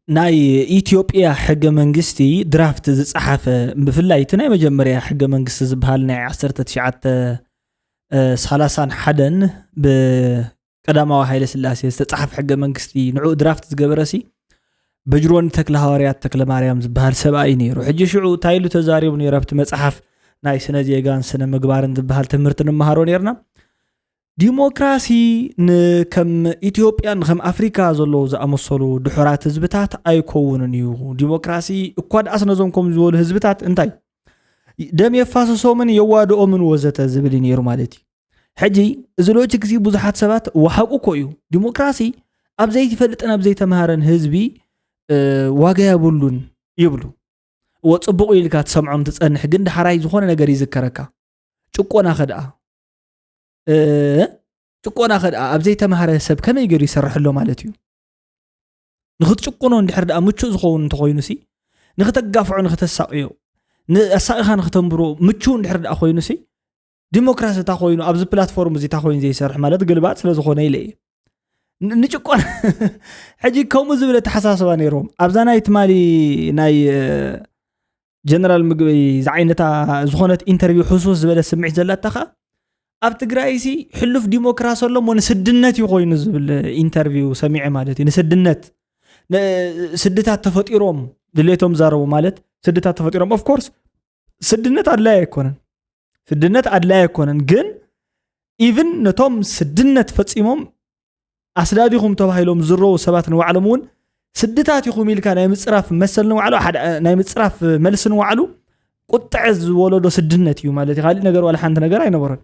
ናይ ኢትዮጵያ ሕገ መንግስቲ ድራፍት ዝጸሓፈ፣ ብፍላይ እቲ ናይ መጀመርያ ሕገ መንግስቲ ዝበሃል ናይ ዓሰርተ ትሽዓተ፣ እ፣ ሰላሳን ሓደን ብቀዳማዊ ሃይለ ስላሴ ዝተጻሓፈ ሕገ መንግስቲ፣ ንዑ ድራፍት ዝገበረሲ በጅሮን ተክለ ሃዋርያት ተክለ ማርያም ዝበሃል ሰብኣይ ነይሩ። ሕጂ ሽዑ እንታይ ኢሉ ተዛሪቡ ነይሩ ኣብቲ መጽሓፍ ናይ ስነ ዜጋን ስነ ምግባርን ዝበሃል ትምህርቲ ንመሃሮ ነይርና። ዲሞክራሲ ንከም ኢትዮጵያን ከም ኣፍሪካ ዘለዉ ዝኣመሰሉ ድሑራት ህዝብታት ኣይከውንን እዩ። ዲሞክራሲ እኳ ደኣስ ነዞም ከም ዝበሉ ህዝብታት እንታይ ደም የፋስሶምን የዋድኦምን ወዘተ ዝብል እዩ ነይሩ ማለት እዩ። ሕጂ እዚ ሎጂክ እዚ ብዙሓት ሰባት ወሓቁ እኮ እዩ። ዲሞክራሲ ኣብ ዘይፈልጥን ኣብ ዘይተምሃረን ህዝቢ፣ እ፣ ዋጋ የብሉን ይብሉ። እዎ፣ ጽቡቕ ኢልካ ትሰምዖም ትጸንሕ፣ ግን ዳሕራይ ዝኾነ ነገር ይዝከረካ። ጭቆና ከ ደኣ፣ እ፣ ጭቆና ከ ደኣ ኣብ ዘይተምሃረ ሰብ ከመይ ገይሩ ይሰርሕ ኣሎ ማለት እዩ? ንኽትጭቁኖ እንድሕር ደኣ ምቹእ ዝኸውን እንተኾይኑሲ፣ ንኽተጋፍዖ፣ ንኽተሳቕዮ፣ ንኣሳቒኻ ንኽተንብሮ ምቹእ እንድሕር ደኣ ኮይኑሲ፣ ዲሞክራሲ እታ ኮይኑ ኣብዚ ፕላትፎርም እዚ እታ ኮይኑ ዘይሰርሕ ማለት ግልባጥ ስለ ዝኾነ ኢለ እየ። ን-፣ ንጭቆና ሕጂ ከምኡ ዝብል ኣተሓሳስባ ነይሮም። ኣብዛ ናይ ትማሊ ናይ፣ እ፣ ጀነራል ምግበይ ዝዓይነታ ዝኾነት ኢንተርቪው ሕሱስ ዝበለ ስምዒት ዘላታ ኸኣ፣ ኣብ ትግራይሲ ሕሉፍ ዲሞክራሲ ኣሎ እሞ ንስድነት እዩ ኮይኑ ዝብል ኢንተርቪው ሰሚዐ ማለት እዩ። ንስድነት፣ ን-፣ ስድታት ተፈጢሮም ድሌቶም ዛረቡ ማለት ስድታት ተፈጢሮም። ኦፍ ኮርስ ስድነት ኣድላይ ኣይኮነን። ስድነት ኣድላይ ኣይኮነን፣ ግን ኢቭን ነቶም ስድነት ፈጺሞም ኣስዳዲኹም ተባሂሎም ዝረው ሰባት ንባዕሎም እውን ስድታት ኢኹም ኢልካ ናይ ምጽራፍ መሰል ንባዕሉ ሓደ፣ ናይ ምጽራፍ መልሲ ንባዕሉ ቁጥዐ ዝወለዶ ስድነት እዩ ማለት እዩ። ካልእ ነገር ዋላ ሓንቲ ነገር ኣይነበረን።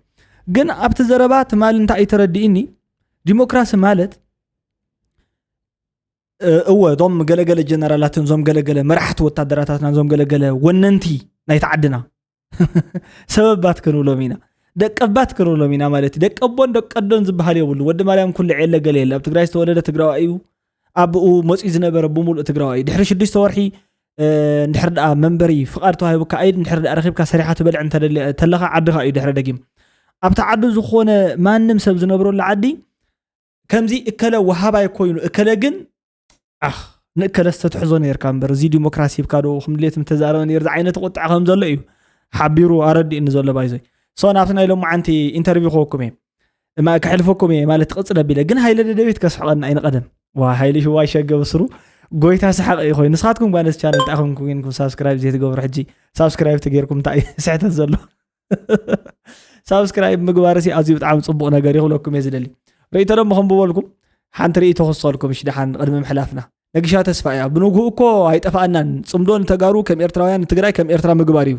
ግን ኣብቲ ዘረባ ትማሊ እንታይ እዩ ተረዲእኒ፣ ዲሞክራሲ ማለት፣ እ፣ እወ፣ እዞም ገለገለ ጀነራላትን እዞም ገለገለ መራሕቲ ወታደራታትና እዞም ገለገለ ወነንቲ ናይታ ዓድና ሰበባት ክንብሎም ኢና፣ ደቀባት ክንብሎም ኢና ማለት እዩ። ደቀቦን ደቀዶን ዝበሃል የብሉ። ወዲ ማርያም ኩልዕ የለ ገለ የለ። ኣብ ትግራይ ዝተወለደ ትግራዋይ እዩ። ኣብኡ መፂኡ ዝነበረ ብምሉእ ትግራዋይ እዩ። ድሕሪ ሽዱሽተ ወርሒ፣ እ፣ እንድሕር ደኣ መንበሪ ፍቓድ ተዋሂቡካ፣ ኣይድ እንድሕር ደኣ ረኺብካ፣ ሰሪሓ ትበልዕ እንተደሊ-፣ ተለኻ ዓድኻ እዩ ድሕሪ ደጊም። ኣብታ ዓዱ ዝኾነ ማንም ሰብ ዝነብረሉ ዓዲ ከምዚ እከለ ወሃባይ ኮይኑ እከለ ግን፣ ኣኽ፣ ንእከለስ ተትሕዞ ነይርካ እምበር፣ እዚ ዲሞክራሲ ሂብካ ዶ ከም ድሌት ምተዛረበ ነይሩ ዝዓይነቱ ቁጥዐ ከም ዘሎ እዩ ሓቢሩ ኣረዲእኒ ዘሎ ባይዞይ። ሶ ናብቲ ናይ ሎማዓንቲ ኢንተርቪው ክወኩም እየ። እማ ከሕልፈኩም እየ ማለት ትቕጽል ኣቢለ፣ ግን ሃይለ ደደቢት ከስሕቐና እዩ ንቐደም። ዋ፣ ሃይለ ሽዋይ ሸገ ብስሩ ጎይታ ሰሓቂ እዩ ኮይኑ። ንስኻትኩም ጓነስ ቻነል እንታይ ኮንኩም ኮይንኩም ሳብስክራይብ ዘይትገብሩ? ሕጂ ሳብስክራይብ ተገይርኩም እንታይ እዩ ስሕተት ዘሎ? ሳብስክራይብ ምግባር ሲ ኣዝዩ ብጣዕሚ ጽቡቕ ነገር እዩ ክብለኩም እየ ዝደሊ። ርእይቶ ደሞ ከንብበልኩም፣ ሓንቲ ርእይቶ ክወስኸልኩም እሺ፣ ደሓን ቅድሚ ምሕላፍና። ነግሻ ተስፋ እያ። ብንግሁ እኮ ኣይጠፍኣናን። ጽምዶ ንተጋሩ ከም ኤርትራውያን፣ ንትግራይ ከም ኤርትራ ምግባር እዩ።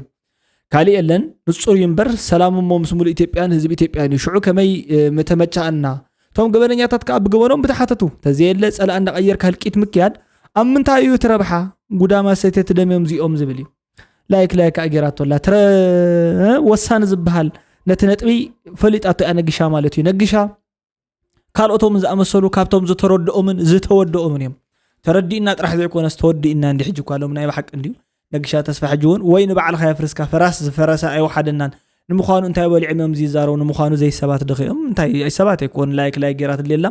ካልእ የለን፣ ንጹር እዩ እምበር፣ ሰላም እሞ ምስ ሙሉእ ኢትዮጵያን ህዝቢ ኢትዮጵያን እዩ። ሽዑ ከመይ፣ እ፣ ምተመቻኣና? እቶም ገበነኛታት ከኣ ብገበኖም ብተሓተቱ። ተዘየለ ጸላእ እንዳቐየርካ ህልቂት ምክያድ ኣብ ምንታይ እዩ እቲ ረብሓ? ጉዳማ ሰተቲ ደም እዮም እዚኦም ዝብል እዩ። ላይክ፣ ላይክ ከኣ ጌራቶ ኣላ። ትረ-፣ ወሳኒ ዝበሃል ነቲ ነጥቢ ፈሊጣቶ እያ ነግሻ ማለት እዩ። ነግሻ ካልኦቶምን ዝኣመሰሉ ካብቶም ዝተረድኦምን ዝተወደኦምን እዮም። ተረዲእና ጥራሕ ዘይኮነስ ተወዲእና እንዲ ሕጂ እኳ ሎም ናይ ብሓቂ እንድዩ። ነግሻ ተስፋ ሕጂ እውን ወይ ንባዕልኻ የፍርስካ፣ ፈራስ ዝፈረሰ ኣይወሓደናን። ንምዃኑ እንታይ በሊዖም እዮም ዝይዛረቡ? ንምዃኑ ዘይሰባት ድኺ እዮም? እንታይ ኣይሰባት ኣይኮን። ላይክ፣ ላይክ ጌራት ሌላ።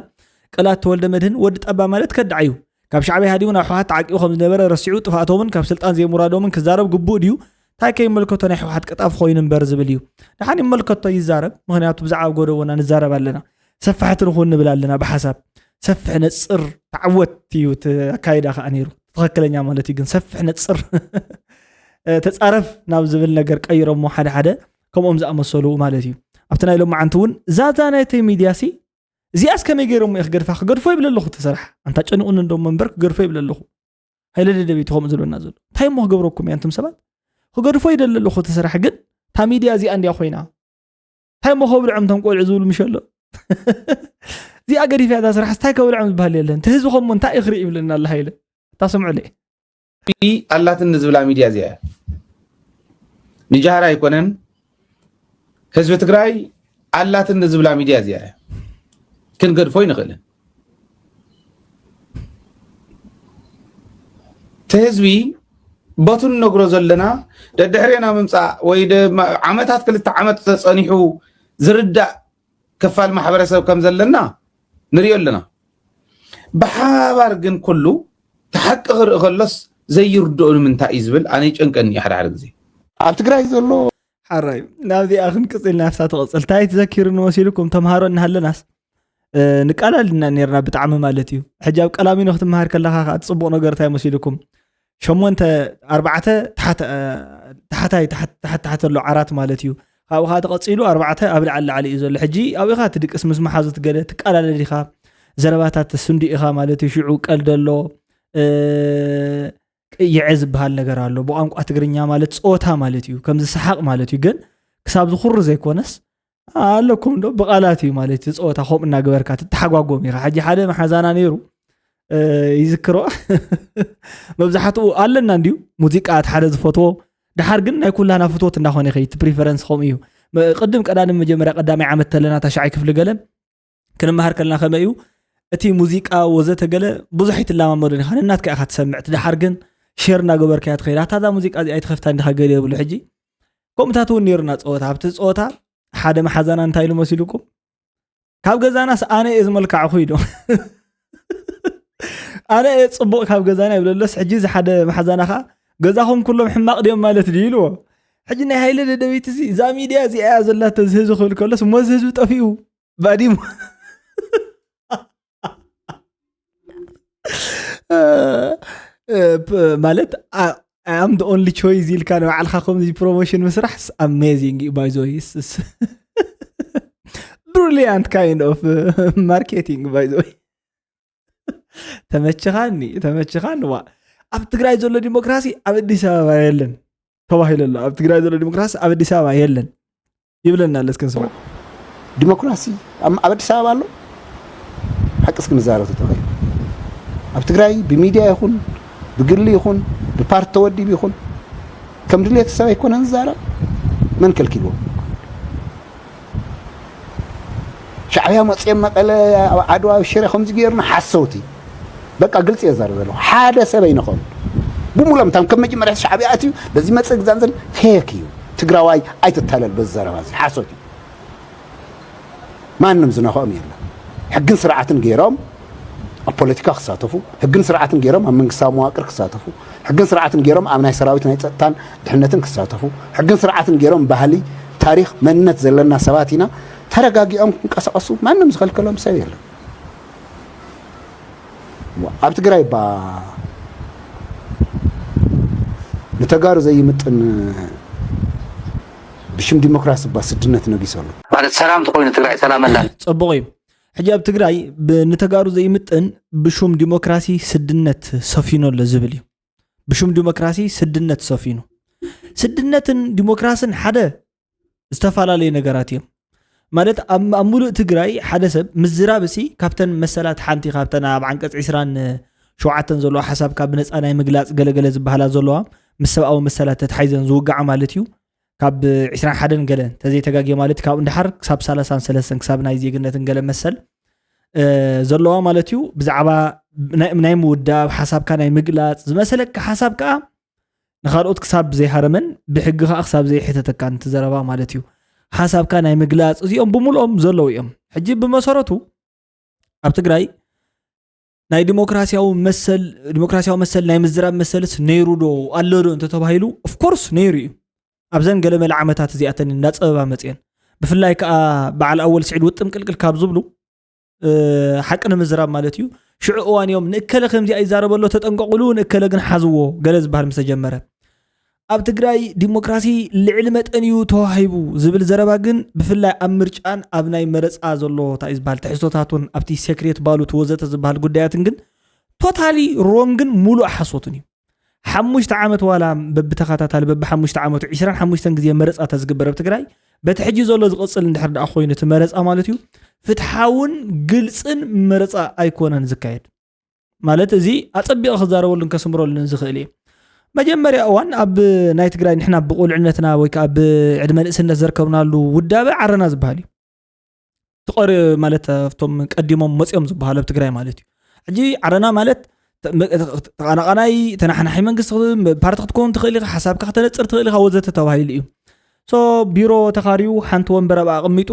ቅላት ተወልደ መድህን ወዲ ጠባ ማለት ከዳዕ እዩ። ካብ ሻዕብያ ሃዲሙ ናብ ሕወሓት ተዓቂቡ ከም ዝነበረ ረሲዑ ጥፍኣቶምን ካብ ስልጣን ዘይምውራዶምን ክዛረብ ግቡእ ድዩ? እንታይ ከይመልከቶ ናይ ሕወሓት ቀጣፍ ኮይኑ እምበር ዝብል እዩ። ደሓን ይመልከቶ ይዛረብ። ምኽንያቱ ብዛዕባ ጎደቦና ንዛረብ ኣለና። ሰፋሕቲ ንኹን ንብል ኣለና ብሓሳብ። ሰፍሕ ነጽር ተዓወት እዩ እቲ ኣካይዳ ከኣ ነይሩ። ትኽክለኛ ማለት እዩ። ግን ሰፍሕ ነጽር፣ እ፣ ተጻረፍ ናብ ዝብል ነገር ቀይሮሞ ሓደ ሓደ ከምኦም ዝኣመሰሉ ማለት እዩ። ኣብቲ ናይ ሎማዓንቲ እውን ዛዛ ናይቲ ሚድያ ሲ እዚኣስ ከመይ ገይሮሞ እዩ ክገድፋ? ክገድፎ ይብል ኣለኹ እቲ ስራሕ። ኣንታ ጨኒቑኒ እንዶ እምበር ክገድፎ ይብል ኣለኹ። ሃይለ ደደቢት ከምኡ ዝብለና ዘሎ። እንታይ እሞ ክገብረኩም እየ ኣንቱም ሰባት? ክገድፎ ይደሊ ኣለኹ እቲ ስራሕ፣ ግን እታ ሚድያ እዚኣ እንድያ ኮይና። እንታይ እሞ ከብልዖም እቶም ቆልዑ ዝብሉ ምሽ ኣሎ? እዚኣ ገዲፈ እያ እዛ ስራሕ፣ እንታይ ከብልዖም ዝበሃል የለን። እቲ ህዝቢ ከምኡ እንታይ እዩ ክርኢ ይብለና ኣሎ ሃይለ። እታ ስምዑለይ። ኣላትኒ ዝብላ ሚድያ እዚኣ እያ። ንጃህራ ኣይኮነን። ህዝቢ ትግራይ ኣላትኒ ዝብላ ሚድያ እዚኣ እያ። ክንገድፎ ኣይንኽእልን። እቲ ህዝቢ በቱ ንነግሮ ዘለና ደድሕሬና ምምፃእ ወይ ድማ ዓመታት ክልተ ዓመት ተፀኒሑ ዝርዳእ ክፋል ማሕበረሰብ ከም ዘለና ንሪኦ ኣለና። ብሓባር ግን ኩሉ እቲ ሓቂ ክርኢ ከሎስ ዘይርድኦ ንምንታይ እዩ ዝብል ኣነ ይጨንቀኒ እዩ ሓደ ሓደ ግዜ። ኣብ ትግራይ ዘሎ ሓራይ ናብዚኣ ክንቅፅል ናብሳ ትቕፅል እንታይ ትዘኪሩ ንመሲልኩም ተምሃሮ እናሃለናስ ንቃላል ኢና ነርና ብጣዕሚ ማለት እዩ። ሕጂ ኣብ ቀላሚኖ ክትምሃር ከለካ ከዓ ፅቡቕ ነገር እንታይ መሲልኩም ሸሞንተ ኣርባዕተ ታሕታይ ታሕት ታሕት ኣሎ ዓራት ማለት እዩ። ካብኡ ከዓ ተቐፂሉ ኣርባዕተ ኣብ ላዕሊ ላዕሊ እዩ ዘሎ። ሕጂ ኣብኡ ኢኻ ትድቅስ ምስ መሓዙት ገለ ትቃላለድ ኢኻ ዘረባታት ትስንዱ ኢኻ ማለት እዩ። ሽዑ ቀልድ ኣሎ ቅይዐ ዝበሃል ነገር ኣሎ ብቋንቋ ትግርኛ ማለት ፀወታ ማለት እዩ። ከምዚ ሰሓቕ ማለት እዩ። ግን ክሳብ ዝኹሩ ዘይኮነስ ኣለኩም ዶ ብቓላት እዩ ማለት እቲ ፀወታ ከምኡ እናገበርካ ትተሓጓጎም ኢኻ። ሕጂ ሓደ መሓዛና ነይሩ ይዝክሮ መብዛሕትኡ ኣለና እንድዩ ሙዚቃ እቲ ሓደ ዝፈትዎ ድሓር ግን ናይ ኩላና ፍትወት እንዳኾነ ይኸይድ እቲ ፕሪፈረንስ ከምኡ እዩ። ቅድም ቀዳድም መጀመርያ ቀዳማይ ዓመት ተለና ታሽዓይ ክፍሊ ገለ ክንመሃር ከለና ከመይ እዩ እቲ ሙዚቃ ወዘተ ገለ ብዙሕ ኣይትለማመዶን ኢኻ ነናትካ ኢኻ ትሰምዕ እቲ ድሓር ግን ሸር እናገበርካያ ትኸይድ ኣታ እዛ ሙዚቃ እዚኣ ኣይትኸፍታ እንዲኻ ገለ የብሉ ሕጂ ከምኡታት እውን ነይሩና ፀወታ ኣብቲ ፀወታ ሓደ መሓዛና እንታይ ኢሉ መሲሉኩም ካብ ገዛናስ ኣነ እየ ዝመልካዕኹ ኢሉ ኣነ እየ ፅቡቕ ካብ ገዛና ይብለሎስ ሕጂ እዚ ሓደ መሓዛና ከዓ ገዛኹም ኩሎም ሕማቕ ድዮም ማለት ድዩ ኢልዎ ሕጂ ናይ ሃይለ ደደቢት እዚ እዛ ሚድያ እዚኣ እያ ዘላቶ እዚ ህዝቢ ክብል ከሎስ እሞ እዚ ህዝቢ ጠፊኡ ባዲሙ ማለት ኣም ኦንሊ ቾይስ ኢልካ ንባዕልካ ከምዚ ፕሮሞሽን ምስራሕ ኣሜዚንግ እዩ ባይዞ ብሪሊያንት ካይንድ ኦፍ ማርኬቲንግ ባይዞ ተመችኻኒ ተመችኻኒ ዋ ኣብ ትግራይ ዘሎ ዲሞክራሲ ኣብ ኣዲስ ኣበባ የለን ተባሂሉ ኣሎ ኣብ ትግራይ ዘሎ ዲሞክራሲ ኣብ ኣዲስ ኣበባ የለን ይብለና ኣለስ ክንስማ ዲሞክራሲ ኣብ ኣዲስ ኣበባ ኣሎ ሓቅስ ክንዛረብ ተተኸይ ኣብ ትግራይ ብሚድያ ይኹን ብግሊ ይኹን ብፓርቲ ተወዲብ ይኹን ከም ድሌቱ ሰብ ኣይኮነን ዝዛረብ መን ከልኪልዎ ሻዕብያ መፅኦም መቐለ ኣብ ዓድዋ ኣብ ሽረ ከምዚ ገይርና ሓሰውቲ በቃ ግልፂ እየ ዛረብ ዘለኹ ሓደ ሰብ ኣይነኸም ብሙሎም ታም ከም መጀመርያ ሻዕብያ ኣትዩ በዚ መፅእ ግዛን ዘል ፌክ እዩ ትግራዋይ ኣይትታለል በዚ ዘረባ እዚ ሓሶት እዩ ማንም ዝነኸኦም የለን ሕግን ስርዓትን ገይሮም ኣብ ፖለቲካ ክሳተፉ ሕግን ስርዓትን ገይሮም ኣብ መንግስታዊ መዋቅር ክሳተፉ ሕግን ስርዓትን ገይሮም ኣብ ናይ ሰራዊት ናይ ፀጥታን ድሕነትን ክሳተፉ ሕግን ስርዓትን ገይሮም ባህሊ ታሪክ መንነት ዘለና ሰባት ኢና ተረጋጊዖም ክንቀሳቀሱ ማንም ዝኸልከሎም ሰብ የለን ኣብ ትግራይ ባ ንተጋሩ ዘይምጥን ብሽም ዲሞክራሲ ባ ስድነት ነጊሱ ኣሎ ማለት ሰላም ተኮይኑ ትግራይ ሰላም ኣላ ፅቡቅ እዩ ሕጂ ኣብ ትግራይ ንተጋሩ ዘይምጥን ብሹም ዲሞክራሲ ስድነት ሰፊኑ ኣሎ ዝብል እዩ ብሹም ዲሞክራሲ ስድነት ሰፊኑ ስድነትን ዲሞክራስን ሓደ ዝተፈላለዩ ነገራት እዮም ማለት ኣብ ሙሉእ ትግራይ ሓደ ሰብ ምዝራብ እሲ ካብተን መሰላት ሓንቲ ካብተን ኣብ ዓንቀፅ ዒስራን ሸውዓተን ዘለዋ ሓሳብካ ብነፃ ናይ ምግላፅ ገለገለ ዝበሃላ ዘለዋ ምስ ሰብኣዊ መሰላት ተታሒዘን ዝውጋዓ ማለት እዩ ካብ ዒስራን ሓደን ገለ ተዘይተጋግየ ማለት ካብኡ እንዳሓር ክሳብ ሰላሳን ሰለስተን ክሳብ ናይ ዜግነትን ገለ መሰል ዘለዋ ማለት እዩ ብዛዕባ ናይ ምውዳብ ሓሳብካ ናይ ምግላፅ ዝመሰለካ ሓሳብ ከዓ ንኻልኦት ክሳብ ዘይሃረመን ብሕጊ ከዓ ክሳብ ዘይሕተተካን እቲ ዘረባ ማለት እዩ ሓሳብካ ናይ ምግላፅ እዚኦም ብምልኦም ዘለዉ እዮም ሕጂ ብመሰረቱ ኣብ ትግራይ ናይ ዲሞክራሲያዊ መሰል ዲሞክራሲያዊ መሰል ናይ ምዝራብ መሰልስ ነይሩ ዶ ኣሎ ዶ እንተተባሂሉ ኦፍኮርስ ነይሩ እዩ ኣብዘን ገለመለ ዓመታት እዚኣተን እንዳፀበባ መፅአን ብፍላይ ከዓ በዓል ኣወል ስዒድ ውጥም ቅልቅል ካብ ዝብሉ ሓቂ ንምዝራብ ማለት እዩ ሽዑ እዋን እዮም ንእከለ ከምዚኣ ይዛረበ ኣሎ ተጠንቀቁሉ ንእከለ ግን ሓዝዎ ገለ ዝበሃል ምስ ተጀመረ ኣብ ትግራይ ዲሞክራሲ ልዕሊ መጠን እዩ ተዋሂቡ ዝብል ዘረባ ግን ብፍላይ ኣብ ምርጫን ኣብ ናይ መረፃ ዘሎ እንታይ ዝበሃል ትሕዝቶታቱን ኣብቲ ሴክሬት ባሉት ወዘተ ዝበሃል ጉዳያትን ግን ቶታሊ ሮንግን ሙሉእ ሓሶትን እዩ ሓሙሽተ ዓመት ዋላ በብተኸታታሊ በብሓሙሽተ ዓመቱ ዒስራን ሓሙሽተን ግዜ መረፃ ተዝግበር ኣብ ትግራይ በቲ ሕጂ ዘሎ ዝቕፅል እንድሕር ደኣ ኮይኑ እቲ መረፃ ማለት እዩ ፍትሓውን ግልፅን መረፃ ኣይኮነን ዝካየድ ማለት እዚ ኣፀቢቐ ክዛረበሉን ከስምረሉን ዝኽእል እየ መጀመርያ እዋን ኣብ ናይ ትግራይ ንሕና ብቁልዕነትና ወይ ከዓ ብዕድመ ንእስነት ዘርከብናሉ ውዳበ ዓረና ዝበሃል እዩ ትቐሪ ማለት ኣብቶም ቀዲሞም መፅኦም ዝበሃሉ ኣብ ትግራይ ማለት እዩ ሕጂ ዓረና ማለት ተቐናቐናይ ተናሓናሒ መንግስቲ ፓርቲ ክትከውን ትኽእል ኢኻ ሓሳብካ ከተነፅር ትኽእል ኢኻ ወዘተ ተባሂሉ እዩ ሶ ቢሮ ተኻርዩ ሓንቲ ወንበር ኣብ ኣቐሚጡ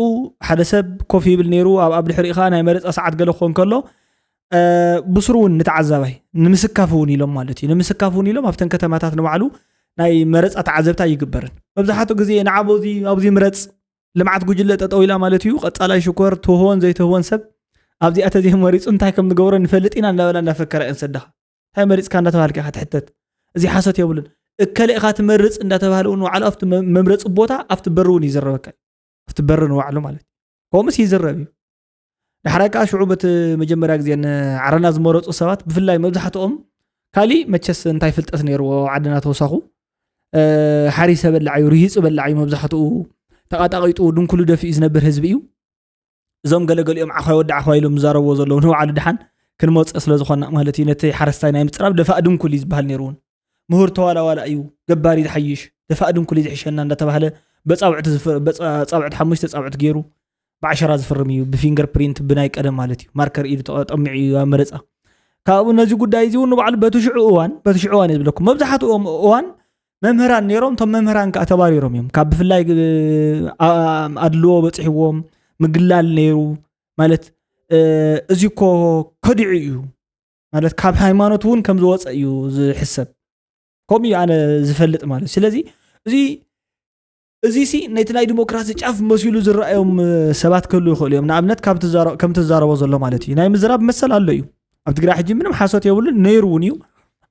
ሓደ ሰብ ኮፍ ይብል ነይሩ ኣብ ኣብ ድሕሪኡ ከዓ ናይ መረፃ ሰዓት ገለ ክኾን ከሎ ብስሩ እውን ንተዓዛባይ ንምስካፍ እውን ኢሎም ማለት እዩ። ንምስካፍ እውን ኢሎም ኣብተን ከተማታት ንባዕሉ ናይ መረፃ ተዓዘብታ ይግበርን። መብዛሕትኡ ግዜ ንዓቦዚ ኣብዚ ምረፅ፣ ልምዓት ጉጅለ ጠጠው ኢላ ማለት እዩ። ቀፃላይ ሽኮር ትህቦን ዘይትህቦን ሰብ ኣብዚኣ ተዘይመሪፁ እንታይ ከም ዝገብሮ ንፈልጥ ኢና እንዳበላ እንዳፈከራ እየን ሰደኻ። እንታይ መሪፅካ እንዳተባሃልካ ኢኻ ትሕተት። እዚ ሓሶት የብሉን። እከለ ኢኻ ትመርፅ እንዳተባሃለ እውን ንባዕሉ ኣብቲ መ- መምረፂ ቦታ ኣብቲ በሪ እውን ይዝረበካ እዩ። ኣብቲ በሪ ንባዕሉ ማለት እዩ። ከምኡስ ይዝረብ እዩ። ዳሕራይ ከዓ ሽዑ በቲ መጀመርያ ግዜ ንዓረና ዝመረፁ ሰባት ብፍላይ መብዛሕትኦም ካሊእ መቸስ እንታይ ፍልጠት ነይርዎ ዓድና ተወሳኹ ሓሪሰ በላዕ እዩ፣ ርሂፁ በላዕ እዩ። መብዛሕትኡ ተቃጣቂጡ ድንኩሉ ደፊኡ ዝነብር ህዝቢ እዩ። እዞም ገለገሊኦም ዓዃይ ወዲ ዓዃይ ኢሎም ዝዛረብዎ ዘለዉ ንባዕሉ ድሓን ክንመፅእ ስለ ዝኾና ማለት እዩ። ነቲ ሓረስታይ ናይ ምፅራብ ደፋእ ድንኩል እዩ ዝበሃል ነይሩ እውን። ምሁር ተዋላዋላ እዩ፣ ገባሪ ዝሓይሽ፣ ደፋእ ድንኩል እዩ ዝሕሸና እንዳተባህለ በፃብዕቲ ዝፍ- በፃ- ፃብዕቲ ሓሙሽተ ፃብዕቲ ገይሩ ብዓሸራ ዝፍርም እዩ። ብፊንገር ፕሪንት ብናይ ቀደም ማለት እዩ። ማርከር ኢዱ ተጠሚዑ እዩ ኣብ መረፃ። ካብኡ ነዚ ጉዳይ እዚ እውን ንባዕሉ በቲ ሽዑ እዋን በቲ ሽዑ እዋን እየ ዝብለኩም መብዛሕትኦም እዋን መምህራን ነይሮም። እቶም መምህራን ከዓ ተባሪሮም እዮም ካብ ብፍላይ ግ- ኣ- ኣድልዎ በፂሕዎም ምግላል ነይሩ ማለት እዚ እኮ ከዲዑ እዩ ማለት ካብ ሃይማኖት እውን ከም ዝወፀ እዩ ዝሕሰብ። ከምኡ እዩ ኣነ ዝፈልጥ ማለት እዩ። ስለዚ እዚ እዚ ሲ ነቲ ናይ ዲሞክራሲ ጫፍ መሲሉ ዝረኣዮም ሰባት ክህሉ ይኽእሉ እዮም። ንኣብነት ካብ ትዛረ- ከም ትዛረቦ ዘሎ ማለት እዩ ናይ ምዝራብ መሰል ኣሎ እዩ። ኣብ ትግራይ ሕጂ ምንም ሓሶት የብሉን ነይሩ እውን እዩ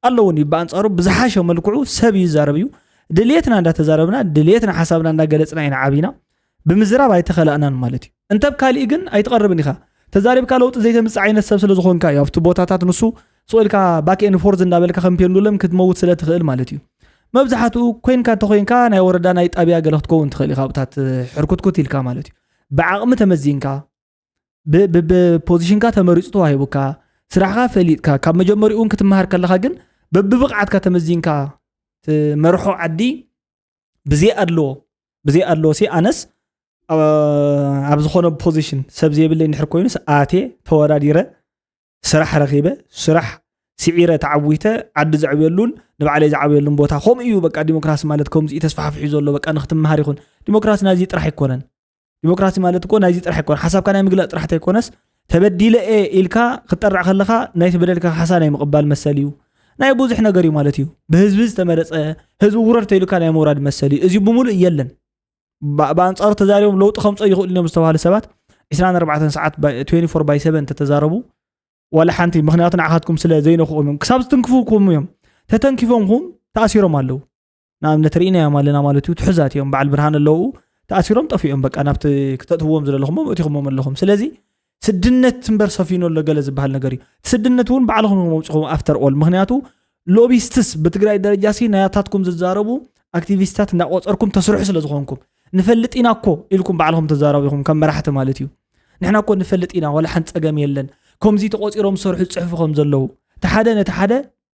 ኣሎ እውን እዩ። ብኣንፃሩ ብዝሓሸ መልክዑ ሰብ እዩ ይዛረብ እዩ። ድልየትና እንዳተዛረብና ድልየትና ሓሳብና እንዳገለፅና ኢና ዓብና። ብምዝራብ ኣይተኸላእናን ማለት እዩ። እንተ ብ ካሊእ ግን ኣይትቐርብን ኢኻ። ተዛሪብካ ለውጢ ዘይተምፅእ ዓይነት ሰብ ስለ ዝኾንካ እዩ ኣብቲ ቦታታት ንሱ ስቕ ኢልካ ባክ ኤንድ ፎርዝ እንዳበልካ ከም ፔንዱለም ክትመውት ስለ ትኽእል ማለት እዩ። መብዛሕትኡ ኮይንካ እንተኮይንካ ናይ ወረዳ ናይ ጣብያ ገለ ክትከውን ትኽእል ኢኻ ኣብታት ሕርኩትኩት ኢልካ ማለት እዩ። ብዓቕሚ ተመዚንካ ብፖዚሽንካ ተመሪፁ ተዋሂቡካ ስራሕካ ፈሊጥካ ካብ መጀመሪኡ እውን ክትመሃር ከለካ ግን በብብቕዓትካ ተመዚንካ ትመርሖ ዓዲ ብዘይ ኣድልዎ ብዘይ ኣድልዎ ሲ ኣነስ ኣብ ዝኾነ ፖዚሽን ሰብ ዘይብለይ እንድሕር ኮይኑስ ኣቴ ተወዳዲረ ስራሕ ረኺበ ስራሕ ስዒረ ተዓዊተ ዓዲ ዘዕብየሉን ንባዕለይ ዝዓብየሉን ቦታ ከምኡ እዩ። በቃ ዲሞክራሲ ማለት ከምዚ እዩ ተስፋሕፊሑ ዘሎ። በቃ ንክትመሃር ይኹን ዲሞክራሲ ናይዚ ጥራሕ ኣይኮነን። ዲሞክራሲ ማለት እኮ ናይዚ ጥራሕ ኣይኮነ ሓሳብካ ናይ ምግላፅ ጥራሕ ተይኮነስ ተበዲለ እየ ኢልካ ክጠርዕ ከለካ ናይ ተበደልካ ካሕሳ ናይ ምቕባል መሰል እዩ። ናይ ብዙሕ ነገር እዩ ማለት እዩ። ብህዝቢ ዝተመረፀ ህዝቢ ውረድ ተይሉካ ናይ ምውራድ መሰል እዩ። እዚ ብምሉእ የለን። ብኣንፃሩ ተዛሪቦም ለውጢ ከምፀ ይኽእሉ እዮም ዝተባሃሉ ሰባት ዕስራን ኣርባዕተን ሰዓት ትዌንቲ ፎር ባይ ሰቨን እንተተዛረቡ ዋላ ሓንቲ ምክንያቱ ንዓኻትኩም ስለ ዘይነክኦም እዮም ክሳብ ዝትንክፉኩም እዮም። ተተንኪፎምኩም ተኣሲሮም ኣለዉ። ንኣብነት ርኢናዮም ኣለና ማለት እዩ። ትሑዛት እዮም። በዓል ብርሃን ኣለዉ ተኣሲሮም ጠፊኦም በቃ ናብቲ ክተእትዎም ዝደለኹም እቲኹሞም ኣለኹም። ስለዚ ስድነት እምበር ሰፊኑ ኣሎ ገለ ዝበሃል ነገር እዩ። ስድነት እውን ባዕልኹም ኢኹም ኣውፅኹም ኣፍተር ኦል ምክንያቱ ሎቢስትስ ብትግራይ ደረጃ ሲ ናያታትኩም ዝዛረቡ ኣክቲቪስታት እንዳቆፀርኩም ተስርሑ ስለ ዝኾንኩም ንፈልጥ ኢና እኮ ኢልኩም ባዕልኹም ትዛረቡ ኢኹም ከም መራሕቲ ማለት እዩ። ንሕና እኮ ንፈልጥ ኢና ዋላ ሓንቲ ፀገም የለን። ከምዚ ተቆፂሮም ዝሰርሑ ዝፅሕፉ ከም ዘለዉ እቲ ሓደ ነቲ ሓደ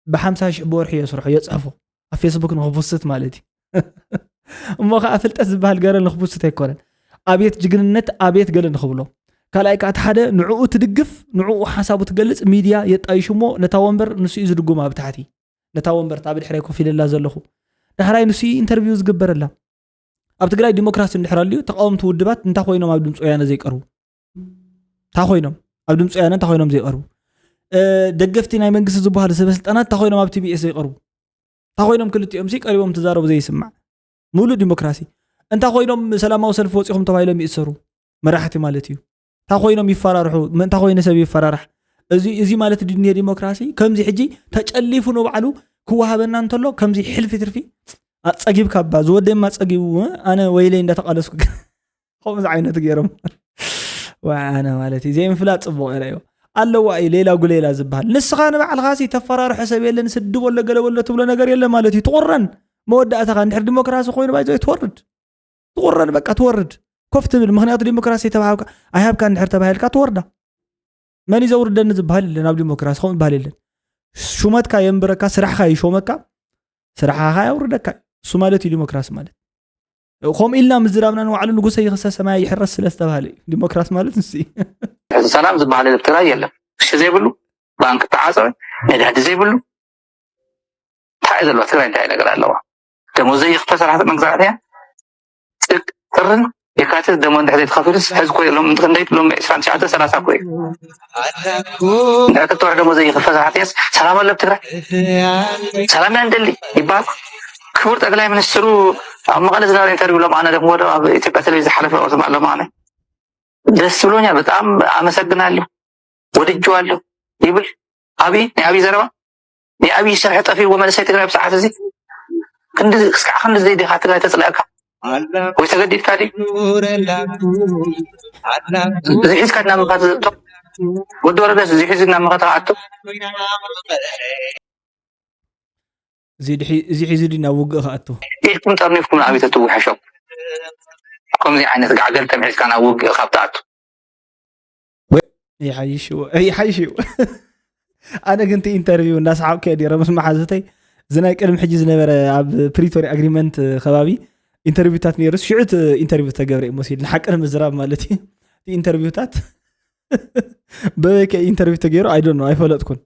ብሓምሳ ሽሕ ብወርሒ የስርሑ የፅሕፉ ኣብ ፌስቡክ ንክቡስት ማለት እዩ። እሞ ከዓ ፍልጠት ዝበሃል ገረ ንክቡስት ኣይኮነን። ኣብየት ጅግንነት ኣብየት ገለ ንክብሎ ካልኣይ ከዓ እቲ ሓደ ንዕኡ ትድግፍ ንዕኡ ሓሳቡ ትገልፅ ሚድያ የጣይሹ እሞ ነታ ወንበር ንሱ እዩ ዝድጉም ኣብ ታሕቲ ነታ ወንበር ኣብ ድሕረይ ኮፍ ኢለላ ዘለኹ ዳሕራይ ንሱ ኢንተርቪው ዝግበረላ። ኣብ ትግራይ ዲሞክራሲ እንድሕር ኣልዩ ተቃወምቲ ውድባት እንታይ ኮይኖም ኣብ ድምፂ ወያነ ዘይቀርቡ እንታይ ኮይኖም ኣብ ድምፂ ወያነ እንታይ ኮይኖም ዘይቀርቡ ደገፍቲ ናይ መንግስቲ ዝበሃሉ ሰበስልጣናት እንታይ ኮይኖም ኣብ ቲቢኤስ ዘይቀርቡ እንታይ ኮይኖም ክልቲኦም ሲ ቀሪቦም ትዛረቡ ዘይስማዕ ሙሉእ ዲሞክራሲ እንታይ ኮይኖም ሰላማዊ ሰልፊ ወፂኹም ተባሂሎም ይእሰሩ መራሕቲ ማለት እዩ እንታይ ኮይኖም ይፈራርሑ ምእንታ ኮይነ ሰብ ይፈራራሕ እዚ ማለት ድንየ ዲሞክራሲ ከምዚ ሕጂ ተጨሊፉ ንባዕሉ ክወሃበና እንተሎ ከምዚ ሕልፊ ትርፊ ኣፀጊብካ ባ ዝወደማ ፀጊቡ ኣነ ወይለይ እንዳተቃለስኩ ከምዚ ዓይነት ገይሮም ኣነ ማለት እዩ ዘይምፍላጥ ፅቡቅ ኢለዮ ኣለዋ እዩ ሌላ ጉሌላ ዝበሃል ንስኻ ንባዕልኻ ሲ ተፈራርሖ ሰብ የለን ስድብ ወሎ ገለ ወሎ ትብሎ ነገር የለ ማለት እዩ ትቁረን መወዳእታኻ እንድሕር ዲሞክራሲ ኮይኑ ባይዘ ትወርድ ትቁረን በቃ ትወርድ ኮፍ ትብል ምክንያቱ ዲሞክራሲ ተባሃብካ ኣይሃብካ እንድሕር ተባሂልካ ትወርዳ መን እዩ ዘውርደኒ ዝበሃል የለን ኣብ ዲሞክራሲ ከምኡ ዝበሃል የለን ሹመትካ የንብረካ ስራሕካ ይሾመካ ስራሕኻ የውርደካ እሱ ማለት እዩ ዲሞክራሲ ማለት ከምኡ ኢልና ምዝራብና ንባዕሉ ንጉሰ ይኽሰ ሰማይ ይሕረስ ስለ ዝተባሃለ እዩ ዲሞክራሲ ማለት ንሱ እዩ ሕዚ ሰላም ዝበሃል ኣብ ትግራይ የለን እሺ ዘይብሉ ባንክ ተዓፀበ ነዳዲ ዘይብሉ እንታይ ዘለዋ ትግራይ እንታይ ነገር ኣለዋ ደሞዝ ዘይኽፈል ሰራሕተ መንግስቲ ኣትያ ጥርን የካትት ደሞ እንድሕር ዘይተኸፊሉስ ሕዚ እኮ ሎም ክንደይ ሎም ዕስራን ትሽዓተ ሰላሳ እኮ እዩ። እንድሕር ክትወርሕ ደሞ ዘይኽፈል ሓትያስ ሰላም ኣሎ ኣብ ትግራይ፣ ሰላም ኢና ንደሊ ይበሃል። ክቡር ጠቅላይ ሚኒስትሩ ኣብ መቐለ ዝነበረ ኢንተርቪው ሎም ኣነ ደግሞ ወደ ኣብ ኢትዮጵያ ቴሌቪዥን ዝሓለፈ ወርም ኣሎ ማነ ደስ ብሎኛል። በጣም ኣመሰግናለሁ። ወድጀዋለሁ ይብል። ኣብይ ናይ ኣብይ ዘረባ ናይ ኣብይ ስርሒ ጠፊእዎ መንእሰይ ትግራይ ብሰዓት እዚ ክንዲ ክስካዕ ክንዲ ዘይ ዲኻ ትግራይ ተፅላእካ ወይ ተገዲድካ ድዩ ዝሒዝካ እናመኻ ትዘብጦ ወዲ ወረደስ ዝሒዙ እናመኻ ተኣቶ እዚ ድሒ- እዚ ሒዙ ድዩ ናብ ውግእ ክኣቱ? ኢድኩም ጠርኒፍኩም ንኣብይ ተትውሕሾም ከምዚ ዓይነት ጋዕገልጠም ሒዝካ ናብ ውግእ ካብ ትኣቱ ይሓይሽዎ ይሓይሽዎ። ኣነ ግን እቲ ኢንተርቪው እንዳሰሓቅኩ እየ ነይረ ምስ መሓዙተይ። እዚ ናይ ቅድሚ ሕጂ ዝነበረ ኣብ ፕሪቶሪ ኣግሪመንት ከባቢ ኢንተርቪውታት ነይሩ። ሽዑ እቲ ኢንተርቪው ተገብረ እዩ መሲሉ ንሓቂ ንምዝራብ ማለት እዩ። እቲ ኢንተርቪውታት በበይ ከ ኢንተርቪው ተገይሩ ኣይዶን ኣይፈለጥኩን።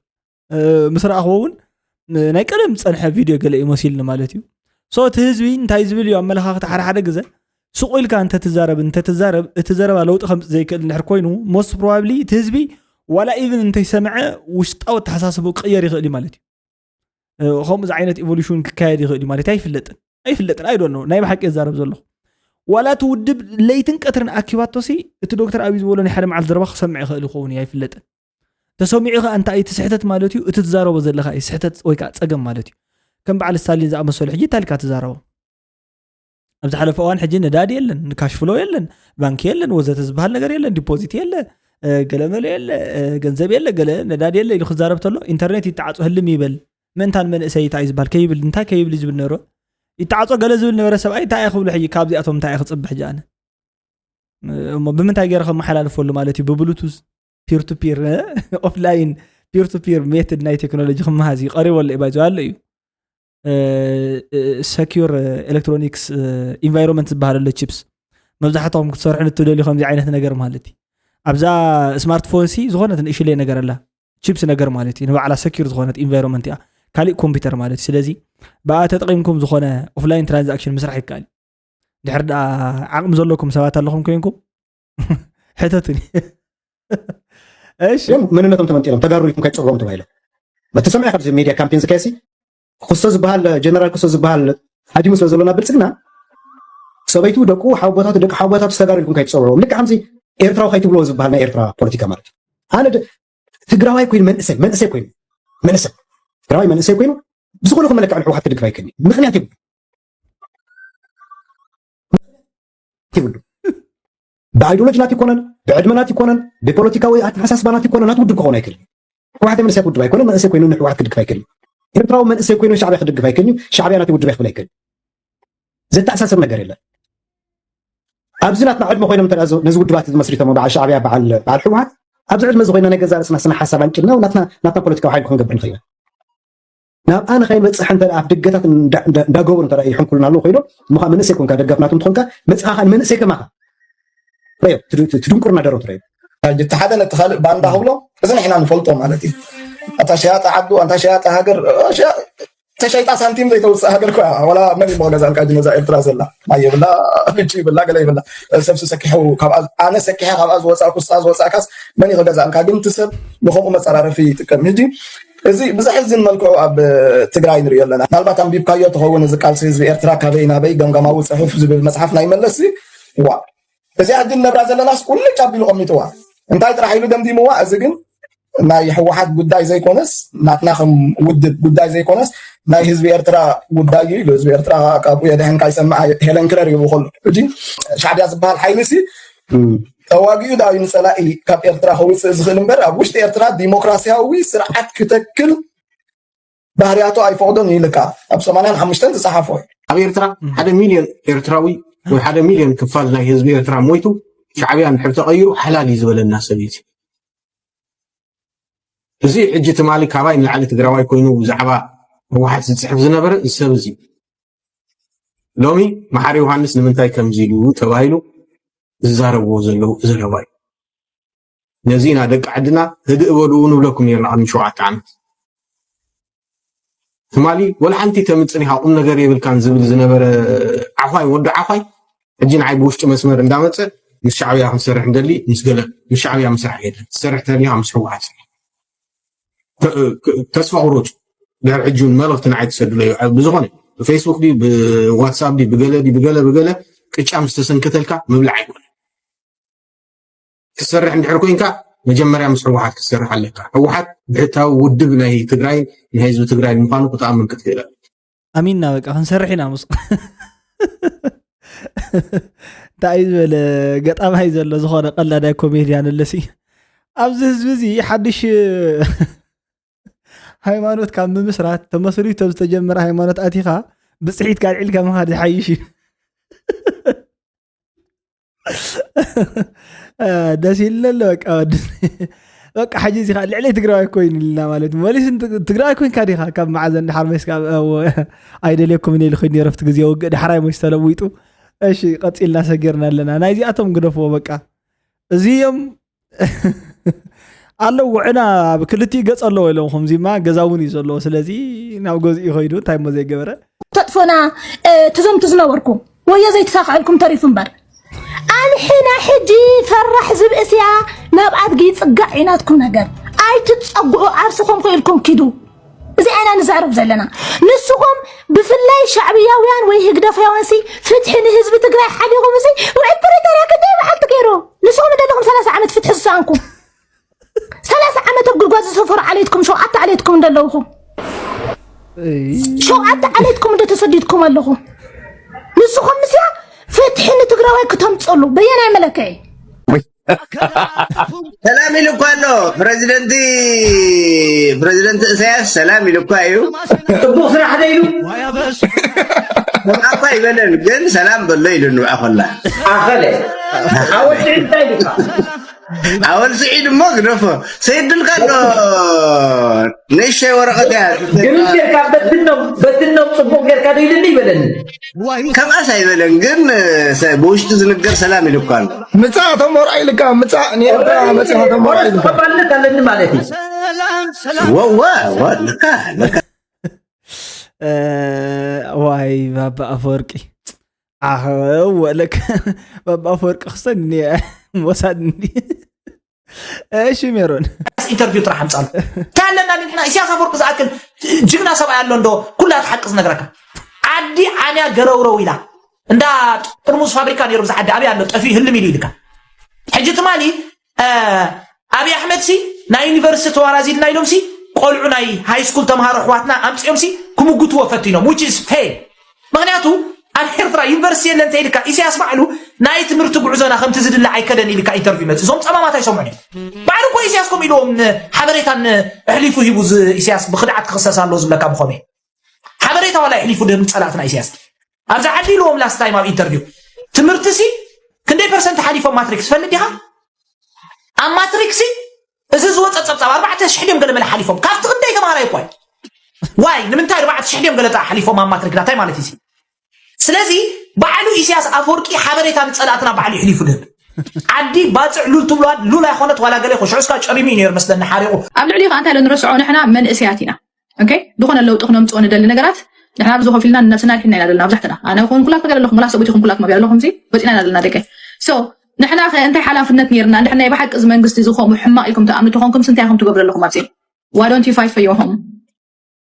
ምስ ረኣኽዎ እውን ናይ ቀደም ዝፀንሐ ቪድዮ ገለ እዩ መሲልኒ ማለት እዩ። So እቲ ህዝቢ እንታይ ዝብል እዩ ኣመለኻኽታ ሓደ ሓደ ግዘ ሱቕ ኢልካ እንተትዛረብ እንተትዛረብ እቲ ዘረባ ለውጢ ከምፅእ ዘይክእል እንድሕር ኮይኑ most probably እቲ ህዝቢ ዋላ even እንተይሰምዐ ውሽጣዊ ኣተሓሳስብኡ ክቕየር ይኽእል እዩ ማለት እዩ። ከምኡ ዓይነት evolution ክካየድ ይኽእል እዩ ማለት ኣይፍለጥን ኣይፍለጥን I don't know ናይ ብሓቂ የዛረብ ዘለኹ ዋላ እቲ ውድብ ለይትን ቀትርን ኣኪባቶሲ እቲ ዶክተር ኣብይ ዝበሎ ናይ ሓደ መዓልቲ ዘረባ ክሰምዕ ይኽእል ይኸውን እዩ ኣይፍለጥን ተሰሚዑ ከዓ እንታይ እቲ ስሕተት ማለት እዩ እቲ ትዛረቦ ዘለካ እዩ ስሕተት ወይ ከዓ ፀገም ማለት እዩ ከም በዓል ስታሊን ዝኣመሰሉ ሕጂ እንታይ ኢልካ ትዛረቦ ኣብ ዝሓለፈ እዋን ሕጂ ነዳዲ የለን ካሽ ፍሎ የለን ባንክ የለን ወዘተ ዝበሃል ነገር የለን ዲፖዚት የለ ገለመለ የለ ገንዘብ የለ ገለ ነዳዲ የለ ኢሉ ክዛረብ ተሎ ኢንተርኔት ይተዓፆ ህልም ይበል ምእንታን መንእሰይ እንታይ ዝበሃል ከይብል እንታይ ከይብል ዝብል ነሮ ይተዓፆ ገለ ዝብል ነበረ ሰብኣይ እንታይ ክብሉ ሕጂ ካብዚኣቶም እንታይ ክፅብሕ ጃነ እሞ ብምንታይ ገይረ ከመሓላልፈሉ ማለት እዩ ብብሉቱዝ peer to peer offline peer to peer method ናይ ቴክኖሎጂ ክመሃዝ እዩ ቀሪቦ ኣሎ ባይዞ ኣሎ እዩ secure electronics environment ዝበሃል ኣሎ chips መብዛሕትኹም ክትሰርሑ ንትደልዩ ከምዚ ዓይነት ነገር ማለት እዩ ኣብዛ ስማርትፎን ሲ ዝኾነት ንእሽለይ ነገር ኣላ chips ነገር ማለት እዩ ንባዕላ secure ዝኾነት environment እያ ካሊእ ኮምፒውተር ማለት እዩ ስለዚ ብኣ ተጠቂምኩም ዝኾነ offline transaction ምስራሕ ይከኣል ድሕር ደኣ ዓቕሚ ዘለኩም ሰባት ኣለኹም ኮይንኩም ሕተቱኒ እሺ እዮም መንነቶም ተመንጢሎም ተጋሩ ኢልኩም ከይትፅውዖም ተባሂሎም በቲ ሰምዐ ካብዚ ሜድያ ካምፔን ዝካየሲ ክሶ ዝበሃል ጀነራል ክሶ ዝበሃል ሃዲሙ ስለ ዘሎ ናብ ብልፅግና ሰበይቱ ደቁ ሓወቦታቱ ደቂ ሓወቦታቱ ተጋሩ ኢልኩም ከይትፀውዕዎም ልክዕ ከምዚ ኤርትራዊ ከይትብልዎ ዝበሃል ናይ ኤርትራ ፖለቲካ ማለት እዩ ኣነ ደ- ትግራዋይ ኮይኑ መንእሰይ መንእሰይ ኮይኑ መንእሰይ ትግራዋይ መንእሰይ ኮይኑ ብዝኾነ መለክዕ ንሕወሓት ክድግፍ ኣይክእል ምክንያት ይብሉ ይብሉ ብኣይዲዮሎጂ ናት ይኮነን ብዕድመ ናት ይኮነን ብፖለቲካዊ ኣተሓሳስባ ናት ይኮነን ናት ውድብ ክኾን ኣይክእል ህወሓት መንእሰይ ውድብ ኣይኮነ መንእሰይ ኮይኑ ንህወሓት ክድግፍ ኣይክእል ኤርትራዊ መንእሰይ ኮይኑ ሻዕቢያ ክድግፍ ኣይክእል ሻዕቢያ ናት ውድብ ክብል ኣይክእል ዘተኣሳስር ነገር የለን ኣብዚ ናትና ዕድመ ኮይኖም እንተ ነዚ ውድባት እዚ መስሪቶም በዓል ሻዕቢያ በዓል በዓል ህወሓት ኣብዚ ዕድመ እዚ ኮይና ናይ ገዛ ርእስና ስነ ሓሳብ ኣንቂድና ናትና ናትና ፖለቲካዊ ሓይሊ ክንገብር ንኽእል ናብኣ ንኸይንበፅሕ እንተ ኣብ ደገታት እንዳገበሩ እንተ ይሕንኩልና ኣለዉ ኮይኖም እሞ ከዓ መንእሰይ ኮንካ ደጋፍ ናቶም ትኾንካ መፅኻ ከዓ ንመንእሰይ ከማኻ ረዮ ትድንቁርና ደረው ትረዮ እቲ ሓደ ነቲ ካልእ ባንዳ ክብሎ እዚ ንሕና ንፈልጦ ማለት እዩ ኣታ ሸያጣ ዓዱ ኣንታ ሸያጣ ሃገር ተሸይጣ ሳንቲም ዘይተውፅእ ሃገር ኮያ ዋላ መን ይሞ ገዛልካ ጅነዛ ኤርትራ ዘላ ማይ የብላ ምንጭ ይብላ ገለ ይብላ ሰብ ሰኪሑ ኣነ ሰኪሐ ካብኣ ዝወፃእኩ ስታ ዝወፃእካስ መን ይኸገዛልካ ግን ትሰብ ብከምኡ መፀራረፊ ይጥቀም ሕጂ እዚ ብዘሕዝን መልክዑ ኣብ ትግራይ ንሪኦ ኣለና ምናልባት ኣንቢብካዮ ትኸውን እዚ ቃልሲ ህዝቢ ኤርትራ ካበይ ናበይ ገምጋማዊ ፅሑፍ ዝብል መፅሓፍ ናይ መለስ ዋ እዚኣ ግን ነብራ ዘለናስ ቁልጭ ኣቢሉ ቀሚጥዋ እንታይ ጥራሕ ኢሉ ደምዲምዋ እዚ ግን ናይ ህወሓት ጉዳይ ዘይኮነስ ናትና ከም ውድብ ጉዳይ ዘይኮነስ ናይ ህዝቢ ኤርትራ ጉዳይ እዩ ኢሉ ህዝቢ ኤርትራ ካብኡ የድሕንካ ይሰምዓ ሄለን ክለር ይቡ ከሎ ሕጂ ሻዕብያ ዝበሃል ሓይሊ ሲ ተዋጊኡ ዳዩ ንፀላኢ ካብ ኤርትራ ከውፅእ ዝኽእል እምበር ኣብ ውሽጢ ኤርትራ ዲሞክራሲያዊ ስርዓት ክተክል ባህርያቱ ኣይፈቕዶን ይልካ ኣብ ሰማንያን ሓሙሽተን ዝፀሓፎ እዩ ኣብ ኤርትራ ሓደ ሚልዮን ኤርትራዊ ወይ ሓደ ሚልዮን ክፋል ናይ ህዝቢ ኤርትራ ሞይቱ ሻዕብያ እንድሕር ተቐይሩ ሓላል እዩ ዝበለና ሰብ እዩ እዚ ሕጂ ትማሊ ካባይ ንላዕሊ ትግራዋይ ኮይኑ ብዛዕባ ህወሓት ዝፅሕፍ ዝነበረ እዚ ሰብ እዚ ሎሚ መሓሪ ዮሃንስ ንምንታይ ከምዚ ኢሉ ተባሂሉ ዝዛረብዎ ዘለዉ ዘረባ እዩ ነዚ ኢና ደቂ ዓድና ህድእ በሉ ንብለኩም ነርና ቅድሚ ሸውዓተ ዓመት ትማሊ ወላ ሓንቲ ተምፅን ኢኻ ቁም ነገር የብልካን ዝብል ዝነበረ ዓዃይ ወዲ ዓዃይ ሕጂ ንዓይ ብውሽጢ መስመር እንዳመፀ ምስ ሻዕብያ ክንሰርሕ እንደሊ ምስ ገለ ምስ ሻዕብያ ምስራሕ የለን። ትሰርሕ ተደሊኻ ምስ ህወሓት ስራሕ። ተ- ክ- ተስፋ ቁረፁ። ድሕሪ ሕጂ እውን መልእኽቲ ንዓይ ትሰድሎ እዩ። ብዝኾነ ብፌስቡክ ድዩ ብዋትሳፕ ድዩ ብገለ ድዩ ብገለ ብገለ ቅጫ ምስ ተሰንከተልካ ምብላዕ ኣይኮነ። ክትሰርሕ እንድሕር ኮይንካ መጀመርያ ምስ ህወሓት ክትሰርሕ ኣለካ። ህወሓት ብሕታዊ ውድብ ናይ ትግራይ ናይ ህዝቢ ትግራይ ምዃኑ ክትኣምን ክትክእል ኣለካ። ኣሚንና በቃ ክንሰርሕ ኢና ምስ እንታይ ዝበለ ገጣማይ ዘሎ ዝኾነ ቀላዳይ ኮሜድያን ኣለሲ ኣብዚ ህዝቢ እዚ ሓድሽ ሃይማኖት ካብ ምምስራት ተመስሪቶ ዝተጀመረ ሃይማኖት ኣቲኻ ብፅሒት ካልዒልካ ምኻድ ዝሓይሽ እዩ። ደስ ይለለ በቃ ወዲ በቃ ሕጂ እዚ ልዕሊ ትግራዋይ ኮይኑ ኢልና ማለት መሊስ ትግራዋይ ኮይንካ ዲኻ ካብ መዓዘ እንድሓር መይስካ ኣይደልየኩም ኢሉ ኮይኑ ረፍቲ ግዜ ውግእ ዳሕራይ መይስ ተለዊጡ። እሺ ቀፂልና ሰጊርና ኣለና። ናይዚኣቶም ግደፍዎ በቃ እዚኦም ኣለዎ ዕና ኣብ ክልቲኡ ገፅ ኣለዎ ኢሎም ከምዚማ ገዛ እውን እዩ ዘለዎ። ስለዚ ናብ ገዝኡ ይኸይዱ እንታይ እሞ ዘይገበረ ተጥፎና ትዘምቱ ዝነበርኩም ወዮ ዘይተሳኽዐልኩም ተሪፉ እምበር ኣንሕና ሕጂ ፈራሕ ዝብእስያ ናብ ኣድጊ ይፅጋዕ እዩ ናትኩም ነገር ኣይትፀጉዑ ዓርስኹም ክኢልኩም ኪዱ እዚኣ ኢና ንዛረብ ዘለና ንስኹም ብፍላይ ሻዕብያውያን ወይ ህግደፍያውያን ሲ ፍትሒ ንህዝቢ ትግራይ ሓሊኹም ሲ ውዕል ፕሪቶርያ ክንደይ መዓልቲ ገይሩ ንስኹም እንደለኹም ሰላሳ ዓመት ፍትሒ ዝሰኣንኩም ሰላሳ ዓመት ኣብ ጉድጓድ ዝሰፈሩ ዓሌትኩም ሸውዓተ ዓሌትኩም እንደለውኹም ሸውዓተ ዓሌትኩም እንደ ተሰዲድኩም ኣለኹም ንስኹም ምስያ ፍትሒ ንትግራዋይ ክተምፀሉ በየናይ መለክዒ ሰላም ኢሉ እኳ ኣሎ ፕሬዚደንቲ ፕሬዚደንት እሳያስ ሰላም ኢሉ እኳ እዩ ፅቡቅ ስራሕ ደ ኢሉ ሰምዓ እኳ ይበለን ግን ሰላም በሎ ኢሉ ንብዓ ኮላ ኣኸለ ኣወል ስዒድ እንታይ ኢሉካ ኣወል ስዒድ እሞ ግደፎ ሰይድልካ ኣሎ ንእሽተይ ወረቐት እያ ግርም ጌርካ በትኖም በትኖም ፅቡቅ ጌርካ ደ ኢልኒ ይበለኒ ከምኣስ ኣይበለን ግን ሰ- ብውሽጡ ዝንገር ሰላም ኢሉ እኳ ኣሎ ምፃእ ተሞርዓ ኢልካ ምፃእ ንኤርትራ መፂኻ ተሞርዓ ኢልካ ተቀባልነት ኣለኒ ማለት እዩ ወዋ ወ- ልካ ልካ ዋይ ባባ ኣፈወርቂ ዓኸወ ለካ ባባ ኣፈወርቂ ክሰኒ ሞሳድ እንዲ እሺ ሜሮን ኢንተርቪው ጥራሕ ኣምፃሉ እንታይ ኣለና ንሕና ኢሳያስ ኣፈወርቂ ዝኣክል ጅግና ሰብኣይ ኣሎ እንዶ ኩላ እቲ ሓቂ ዝነግረካ ዓዲ ዓንያ ገረውረው ኢላ እንዳ ጥርሙዝ ፋብሪካ ነይሩ ብዛ ዓዲ ኣበይ ኣሎ ጠፊኡ ህልም ኢሉ ኢልካ ሕጂ ትማሊ ኣብይ ኣሕመድ ሲ ናይ ዩኒቨርሲቲ ተዋራዚልና ኢሎም ሲ ቆልዑ ናይ ሃይስኩል ተምሃሮ ኣሕዋትና ኣምፅኦም ሲ ክምጉትዎ ፈቲኖም which is fail ምክንያቱ ኣብ ኤርትራ ዩኒቨርሲቲ የለን እንተ ኢልካ ኢሳያስ ባዕሉ ናይ ትምህርቲ ጉዕዞና ከምቲ ዝድለ ኣይከደን ኢልካ ኢንተርቪው መፅእ እዞም ፀማማት ኣይሰምዑን እዮም ባዕሉ እኮ ኢሳያስ ከምኡ ኢልዎም ሓበሬታን ኣሕሊፉ ሂቡ ኢሳያስ ብክድዓት ክክሰስ ኣለዎ ዝብለካ ብኸመይ ሓበሬታ ዋላ ኣሕሊፉ ድህብ ንፀላእትና ኢሳያስ ኣብዛ ዓዲ ኢልዎም ላስት ታይም ኣብ ኢንተርቪው ትምህርቲ ሲ ክንደይ ፐርሰንት ሓሊፎም ማትሪክስ ፈልጥ ዲኻ ኣብ ማትሪክስ እዚ ዝወፀ ፀብፃብ ኣርባዕተ ሽሕ ድዮም ገለ መለ ሓሊፎም ካብቲ ክንደይ ተምሃራይ እኳ ዋይ ንምንታይ ኣርባዕተ ሽሕ ድዮም ገለ ጥራሕ ሓሊፎም ኣብ ማትሪክ ናታይ ማለት እዩ ስለዚ ባዕሉ ኢሳያስ ኣፈወርቂ ሓበሬታ ንፀላእትና ባዕሉ ይሕሊፉ ድህብ ዓዲ ባፅዕ ሉል ትብሏ ሉል ኣይኮነት ዋላ ገለ ይኹን ሽዑ እስካ ጨሪሙ እዩ ነይሩ መስለኒ ሓሪቑ ኣብ ልዕሊ ከዓ እንታይ ኢለ ንረስዖ ንሕና መንእሰያት ኢና ኦኬ ዝኾነ ለውጢ ክነምፅኦ ንደሊ ነገራት ንሕና ኣብዚ ኮፍ ኢልና ንነብስና ድሕና ኢና ዘለና ኣብዛሕትና ኣነ ኹን ኩላትኩም ገለ ኣለኹም ወላ ሰብኡት ይኹም ኩላትኩም ኣብያ ኣለኹም ሲ ወፂና ኢና ዘለና ደቀ ሶ ንሕና ከ እንታይ ሓላፍነት ነይርና እንድሕር ናይ ብሓቂ እዚ መንግስቲ እዚ ከምኡ ሕማቕ ኢልኩም ትኣምኑ ተኾንኩም ስንታይ ኢኹም ትገብሩ ኣለኹም ኣብዚ why don't you fight for your home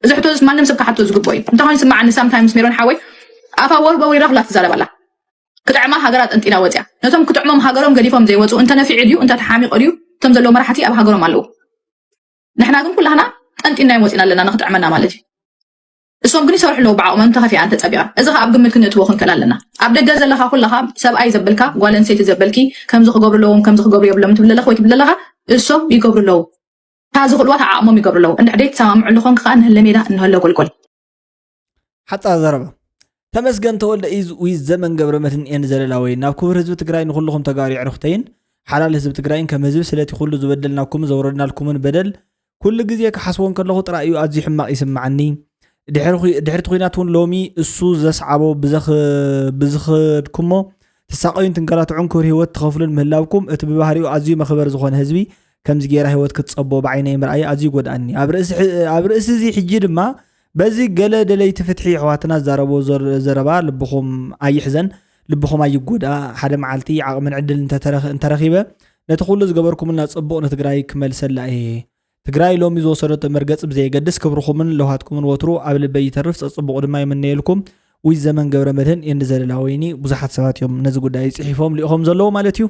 እዚ ሕቶ እዚ ማንም ሰብ ክሓቶ ዝግብኦ እዩ እንተኾይኑ ስማዓኒ ሳምታይምስ ሜሮን ሓወይ ኣፋ ወርበ ወሪራ ኩላ ትዛረብ ኣላ ክጥዕማ ሃገራ ጠንጢና ወፅያ ነቶም ክጥዕሞም ሃገሮም ገዲፎም ዘይወፁ እንተነፊዑ ድዩ እንተተሓሚቑ ድዩ እቶም ዘለዉ መራሕቲ ኣብ ሃገሮም ኣለዉ ንሕና ግን ኩላህና ጠንጢናዮም ወፂና ኣለና ንክጥዕመና ማለት እዩ እሶም ግን ይሰርሑ ኣለዉ ብዓቕሞም ተኸፊኣ እንተፀቢቐ እዚ ከዓ ኣብ ግምት ክነእትዎ ክንክእል ኣለና ኣብ ደገ ዘለኻ ኩላኻ ሰብኣይ ዘበልካ ጓል ኣንሰይቲ ዘበልኪ ከምዚ ክገብሩ ኣለዎም ከምዚ ክገብሩ የብሎም ትብል ኣለኻ ወይ ትብል ኣለኻ እሶም ይገብሩ ኣለዉ እታ ዝኽእልዋ ተዓቕሞም ይገብሩ ኣለዉ እንድሕር ደይ ትሰማምዑ ኣለኹም ከዓ ንህለ ሜዳ እንህሎ ጎልጎል ሓፃር ዘረባ ተመስገን ተወልደ ኢዝ ዊዝ ዘመን ገብረ መድህንኤን ዘለላወይን ናብ ክቡር ህዝቢ ትግራይ ንኩልኹም ተጋሩ የዕርኽተይን ሓላል ህዝቢ ትግራይን ከም ህዝቢ ስለቲ ኩሉ ዝበደልናኩም ዘውረድናልኩምን በደል ኩሉ ግዜ ክሓስቦ እንከለኹ ጥራይ እዩ ኣዝዩ ሕማቕ ይስምዓኒ ድሕርቲ ኩናት እውን ሎሚ እሱ ዘስዓቦ ብዝኸድኩሞ ትሳቐዩን ትንከራትዑን ክቡር ህይወት ትኸፍሉን ምህላውኩም እቲ ብባህሪኡ ኣዝዩ መኽበሪ ዝኾነ ህዝቢ ከምዚ ገይራ ህይወት ክትፀቦ ብዓይነይ ምርኣይ ኣዝዩ ይጎድኣኒ ኣብ ርእሲ እዚ ሕጂ ድማ በዚ ገለ ደለይቲ ፍትሒ ኣሕዋትና ዝዛረብዎ ዘረባ ልብኹም ኣይሕዘን ልብኹም ኣይጎዳ። ሓደ መዓልቲ ዓቕምን ዕድል እንተተረኽ- እንተረኺበ ነቲ ኩሉ ዝገበርኩምልና ጽቡቕ ንትግራይ ክመልሰላ እየ። ትግራይ ሎሚ ዝወሰደቶ መርገጽ ብዘየገድስ ክብርኹምን ለውሃትኩምን ወትሩ ኣብ ልበይ ይተርፍ፣ ጸጽቡቑ ድማ ይምነየልኩም። ውይ ዘመን ገብረ መድህን የንዲ ዘለላ ወይኒ። ብዙሓት ሰባት እዮም ነዚ ጉዳይ ጽሒፎም ልኢኾም ዘለዉ ማለት እዩ።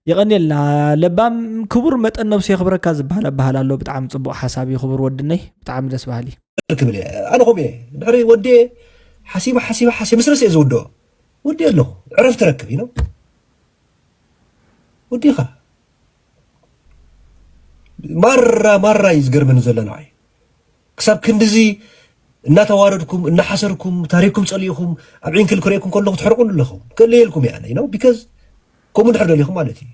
የቐንየልና። ለባም ክቡር መጠን ነብሱ የኽብረካ ዝበሃል ኣበሃል ኣሎ። ብጣዕሚ ጽቡቕ ሓሳብ እዩ ክቡር ወድነይ፣ ብጣዕሚ ደስ በሃሊ። ክብል እየ ኣነ ከምኡ እየ ድሕሪ ወዲ ሓሲበ ሓሲበ ሓሲበ ምስ ርእሲ እየ ዝውድኦ። ወዲ ኣለኹ ዕረፍቲ ረክብ ኢሎም ወዲኻ ማራ ማራ እዩ ዝገርመኒ ዘሎ ንዓይ። ክሳብ ክንድዚ እናተዋረድኩም እናሓሰርኩም ታሪክኩም ጸሊእኹም ኣብ ዒንክል ክርእየኩም ከለኹ ትሕርቁን ኣለኹም። ከለየልኩም እየ ኣነ ነው because ከምኡ እንድሕር ደሊኹም ማለት እዩ።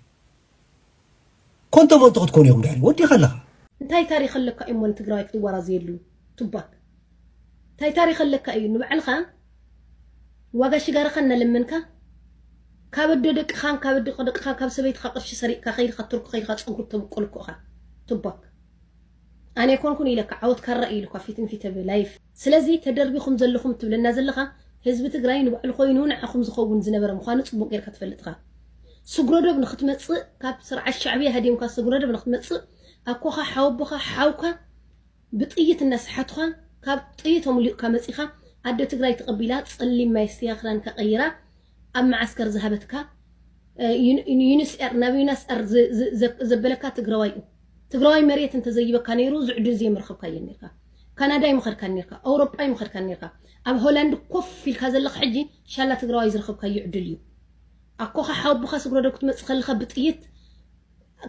ኮንቶ መንቶ ክትኮኑ ኢኹም ድሕሪ ወዲኻ ኣለኻ። እንታይ ታሪኽ ኣለካ እዩ እሞ ንትግራዋይ ክትዋራዘየሉ? ቱባክ እንታይ ታሪኽ ኣለካ እዩ ንባዕልኻ ዋጋ ሽጋራኻ እናለመንካ ካብ ኣዶ ደቅኻን ካብ ኣዶ ደቅኻ ካብ ሰበይትኻ ቅርሺ ሰሪቕካ ከይድካ ቱርኪ ከይድካ ፀጉሪ ተብቆል እኮ ኢኻ። ቱባክ ኣነ ኣይኮንኩን ኢለካ ዓወት ካራ እዩ ኢልኳ ፊት ንፊት ብላይፍ። ስለዚ ተደርቢኹም ዘለኹም ትብለና ዘለኻ ህዝቢ ትግራይ ንባዕሉ ኮይኑ ንዓኹም ዝኸውን ዝነበረ ምዃኑ ፅቡቅ ጌርካ ትፈልጥ ኢኻ። ስግረዶብ ንክትመፅእ ካብ ስርዓት ሻዕብያ ሃዲምካ ስግረዶብ ንክትመፅእ ኣኮኻ ሓወቦኻ ሓውካ ብጥይት እናሰሓቱኻ ካብ ጥይቶም ሊቕካ መፂኻ ኣደ ትግራይ ተቐቢላ ፀሊም ማይ ስትያ ክዳንካ ቀይራ ኣብ መዓስከር ዝሃበትካ ዩንስኤር ናብ ዩናስኤር ዘበለካ ትግራዋይ እዩ። ትግራዋይ መሬት እንተዘይበካ ነይሩ እዚ ዕድል እዚ የምረኸብካዮ ነርካ። ካናዳ ይምኸድካ ነርካ፣ ኣውሮጳ ይምኸድካ ነርካ። ኣብ ሆላንድ ኮፍ ኢልካ ዘለኻ ሕጂ ሻላ ትግራዋይ ዝረኸብካዮ ዕድል እዩ። ኣኮኻ ሓወቦኻ ስግረዶብ ክትመፅእ ከለኻ ብጥይት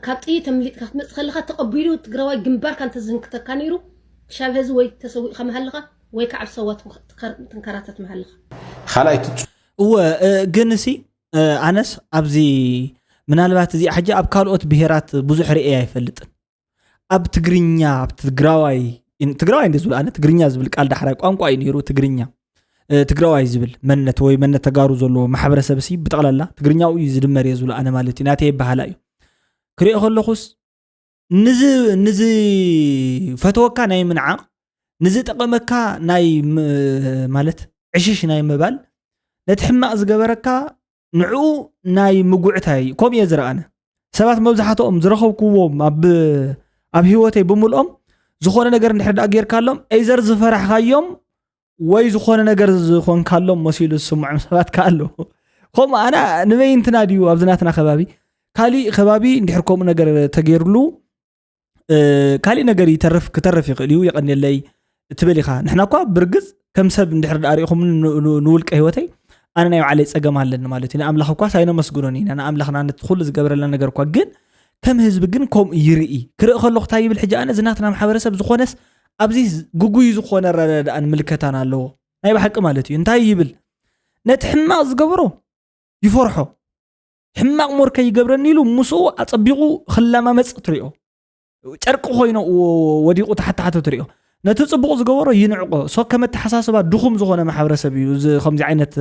ካብ ጥይት ኣምሊጥካ ክትመፅእ ከለኻ ተቐቢሉ ትግራዋይ ግንባርካ እንተዝህንክተካ ነይሩ ክሻብ ሀዚ ወይ ተሰዊእኻ ምሃለኻ ወይ ከዓ ኣብ ሰዋ ትንከራተት ምሃለኻ። ካልኣይ እወ ግን እሲ ኣነስ ኣብዚ ምናልባት እዚኣ ሕጂ ኣብ ካልኦት ብሄራት ብዙሕ ርእየ ኣይፈልጥን። ኣብ ትግርኛ ኣብ ትግራዋይ ትግራዋይ እንደ ዝብሉ ኣነ ትግርኛ ዝብል ቃል ዳሕራይ ቋንቋ እዩ ነይሩ። ትግርኛ ትግራዋይ ዝብል መንነት ወይ መንነት ተጋሩ ዘለዎ ማሕበረሰብ ሲ ብጠቕላላ ትግርኛኡ እዩ ዝድመር እየ ዝብሉ ኣነ ማለት እዩ ናተይ ይበሃላ እዩ። ክሪኦ ከለኹስ ንዝፈተወካ ናይ ምንዓቕ ንዝጠቐመካ ናይ ማለት ዕሽሽ ናይ ምባል ነቲ ሕማቕ ዝገበረካ ንዕኡ ናይ ምጉዕታይ እዩ። ከምኡ እየ ዝረኣነ ሰባት መብዛሕትኦም ዝረኸብክዎም ኣብ ኣብ ህይወተይ ብምልኦም ዝኾነ ነገር እንድሕር ደኣ ጌርካሎም ኤዘር ዝፈራሕካዮም ወይ ዝኾነ ነገር ዝኾንካሎም መሲሉ ዝስምዖም ሰባት ከኣ ኣለዉ። ከምኡ ኣነ ንበይንትና ድዩ ኣብዚ ናትና ከባቢ ካሊእ ከባቢ እንድሕር ከምኡ ነገር ተገይርሉ ካሊእ ነገር ይተርፍ ክተርፍ ይኽእል እዩ የቐንየለይ ትብል ኢኻ። ንሕና እኳ ብርግጽ ከም ሰብ እንድሕር ደኣ ሪኢኹም ንውልቀ ህይወተይ ኣነ ናይ ባዕለይ ጸገም ኣለኒ ማለት እዩ። ንኣምላኽ እኳ ሳይነመስግኖን ኢና ንኣምላኽና ነቲ ኩሉ ዝገበረልና ነገር እኳ ግን ከም ህዝቢ ግን ከምኡ ይርኢ ክርኢ ከለኹ እንታይ ይብል ሕጂ ኣነ እዚ ናትና ማሕበረሰብ ዝኾነስ ኣብዚ ግጉይ ዝኾነ ኣረዳድኣን ምልከታን ኣለዎ ናይ ብሓቂ ማለት እዩ። እንታይ ይብል ነቲ ሕማቕ ዝገበሮ ይፈርሖ ሕማቕ ሞር ከይገብረኒ ኢሉ ምስኡ ኣጸቢቑ ክለማመጽ ትሪኦ ጨርቂ ኮይኖ ወዲቑ ተሓታሓተ ትሪኦ ነቲ ጽቡቕ ዝገበሮ ይንዕቆ ሶ ከም ኣተሓሳስባ ድኹም ዝኾነ ማሕበረሰብ እዩ እዚ ከምዚ ዓይነት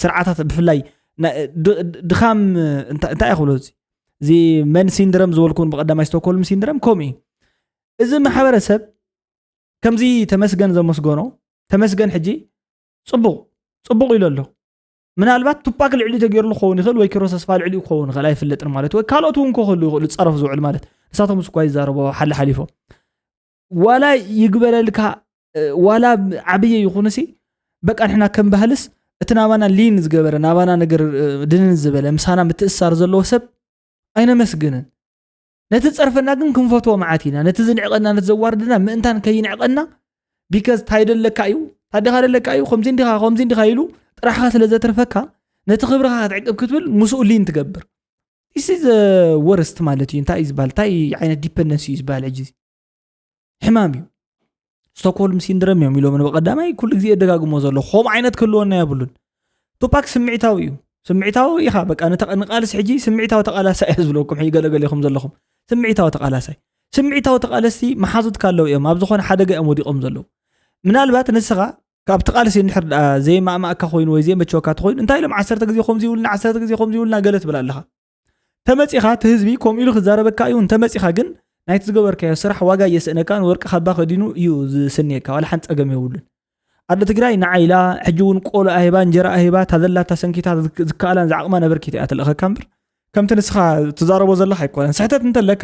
ስርዓታት ብፍላይ ድኻም እንታይ ይኽብሎ እዚ እዚ መን ሲንድረም ዝበልኩን ብቀዳማይ ስቶኮልም ሲንድረም ከምኡ እዩ እዚ ማሕበረሰብ ከምዚ ተመስገን ዘመስገኖ ተመስገን ሕጂ ጽቡቕ ጽቡቕ ኢሉ ኣሎ ምናልባት ቱፓክ ልዕሊ ተገይርሉ ክኸውን ይኽእል ወይ ኪሮስ ተስፋ ልዕሊኡ ክኸውን ይኽእል ኣይፍለጥን ማለት ወይ ካልኦት እውን ክኽእሉ ይኽእሉ ዝፀረፍ ዝውዕል ማለት ንሳቶም ምስ እኳ ይዛረቦ ሓለ ሓሊፎም ዋላ ይግበረልካ ዋላ ዓብየ ይኹንሲ በቃ ንሕና ከም ባህልስ እቲ ናባና ሊን ዝገበረ ናባና ነገር ድንን ዝበለ ምሳና ምትእሳር ዘለዎ ሰብ ኣይነመስግንን ነቲ ዝፀርፈና ግን ክንፈትዎ መዓት ኢና ነቲ ዝንዕቐና ነቲ ዘዋርድና ምእንታን ከይንዕቐና because ታይ ደለካ እዩ ታደኻ ደለካ እዩ ከምዚ እንዲኻ ከምዚ እንዲኻ ኢሉ ጥራሕኻ ስለ ዘትርፈካ ነቲ ክብርኻ ክትዕቅብ ክትብል ምስኡ ሊን ትገብር this is worst ማለት እዩ እንታይ እዩ ዝበሃል እንታይ ዓይነት dependency እዩ ዝበሃል ሕጂ ሕማም እዩ ስቶክሆልም ሲንድረም እዮም ኢሎም በቀዳማይ ኩሉ ግዜ የደጋግሞ ዘሎ ከምኡ ዓይነት ክህልወና የብሉን ቱፓክ ስምዒታዊ እዩ ስምዒታዊ ኢኻ በቃ ንቃልሲ ሕጂ ስምዒታዊ ተቃላሳይ እየ ዝብለኩም ሕጂ ገለገለ ኢኹም ዘለኹም ስምዒታዊ ተቃላሳይ ስምዒታዊ ተቃለስቲ መሓዙትካ ኣለዉ እዮም ኣብ ዝኾነ ሓደጋ እዮም ወዲቆም ዘለዉ ምናልባት ንስኻ ካብ ተቃልሲ እንድሕር ደኣ ዘይማእማእካ ኮይኑ ወይ ዘይመቸወካ ተኮይኑ እንታይ ኢሎም ዓሰርተ ግዜ ከምዚ ይብሉና ዓሰርተ ግዜ ከምዚ ይብሉና ገለ ትብል ኣለኻ ተመጺኻ እቲ ህዝቢ ከምኡ ኢሉ ክዛረበካ እዩ እንተመጺኻ ግን ናይቲ ዝገበርካዮ ስራሕ ዋጋ እየስእነካ ንወርቂ ካባ ከዲኑ እዩ ዝስንየካ ዋላ ሓንቲ ጸገም የብሉን ኣደ ትግራይ ንዓይ ኢላ ሕጂ እውን ቆሎ ኣሂባ እንጀራ ኣሂባ ታዘላታ ሰንኪታ ዝከኣላን ዝዓቕማ ነበርኪት እያ ትልእኸካ እምበር ከምቲ ንስኻ ትዛረቦ ዘለኻ ኣይኮነን። ስሕተት እንተለካ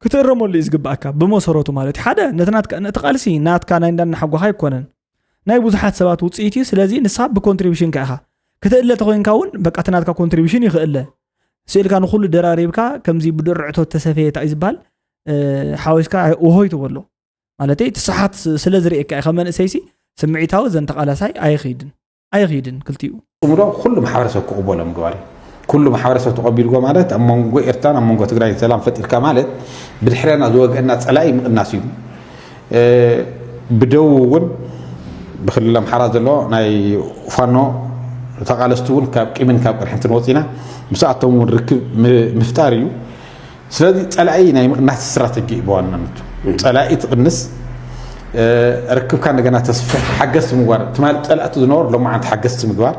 ክትእረመሉ እዩ ዝግባኣካ ብመሰረቱ ማለት እዩ። ሓደ ነቲ ናትካ ነቲ ቃልሲ ናትካ ናይ እንዳናሓጓኻ ኣይኮነን ናይ ብዙሓት ሰባት ውፅኢት እዩ። ስለዚ ንስኻ ብኮንትሪቢሽንካ ኢኻ ክትእለ ተኮይንካ እውን በቃ እቲ ናትካ ኮንትሪቢሽን ይኽእለ ስኢልካ ንኩሉ ደራሪብካ ከምዚ ብድርዕቶ ተሰፈየ እንታይ እዩ ዝበሃል ሓዊስካ ውሆይ ትበሎ ማለተይ እቲ ሰሓት ስለ ዝርእየካ ኢኻ መንእሰይሲ ስምዒታዊ ዘንተቓላሳይ ኣይኽይድን ኣይኽይድን ክልቲኡ ጽምዶ ኩሉ ማሕበረሰብ ክቕበሎ ምግባር እዩ። ኩሉ ማሕበረሰብ ተቐቢልዎ ማለት ኣብ መንጎ ኤርትራን ኣብ መንጎ ትግራይን ሰላም ፈጢርካ ማለት ብድሕረና ዝወግአና ጸላኢ ምቕናስ እዩ። ብደቡብ እውን ብክልል ኣምሓራ ዘሎ ናይ ፋኖ ተቓለስቲ እውን ካብ ቂምን ካብ ቅርሕንትን ወፂና ምስኣቶም እውን ርክብ ምፍጣር እዩ። ስለዚ ጸላኢ ናይ ምቕናስ ስትራተጂ እዩ ብዋናነቱ። ጸላኢ ትቕንስ፣ ርክብካ እንደገና ተስፍሕ፣ ሓገዝቲ ምግባር፣ ትማሊ ጸላእቲ ዝነበሩ ሎማዓንቲ ሓገዝቲ ምግባር።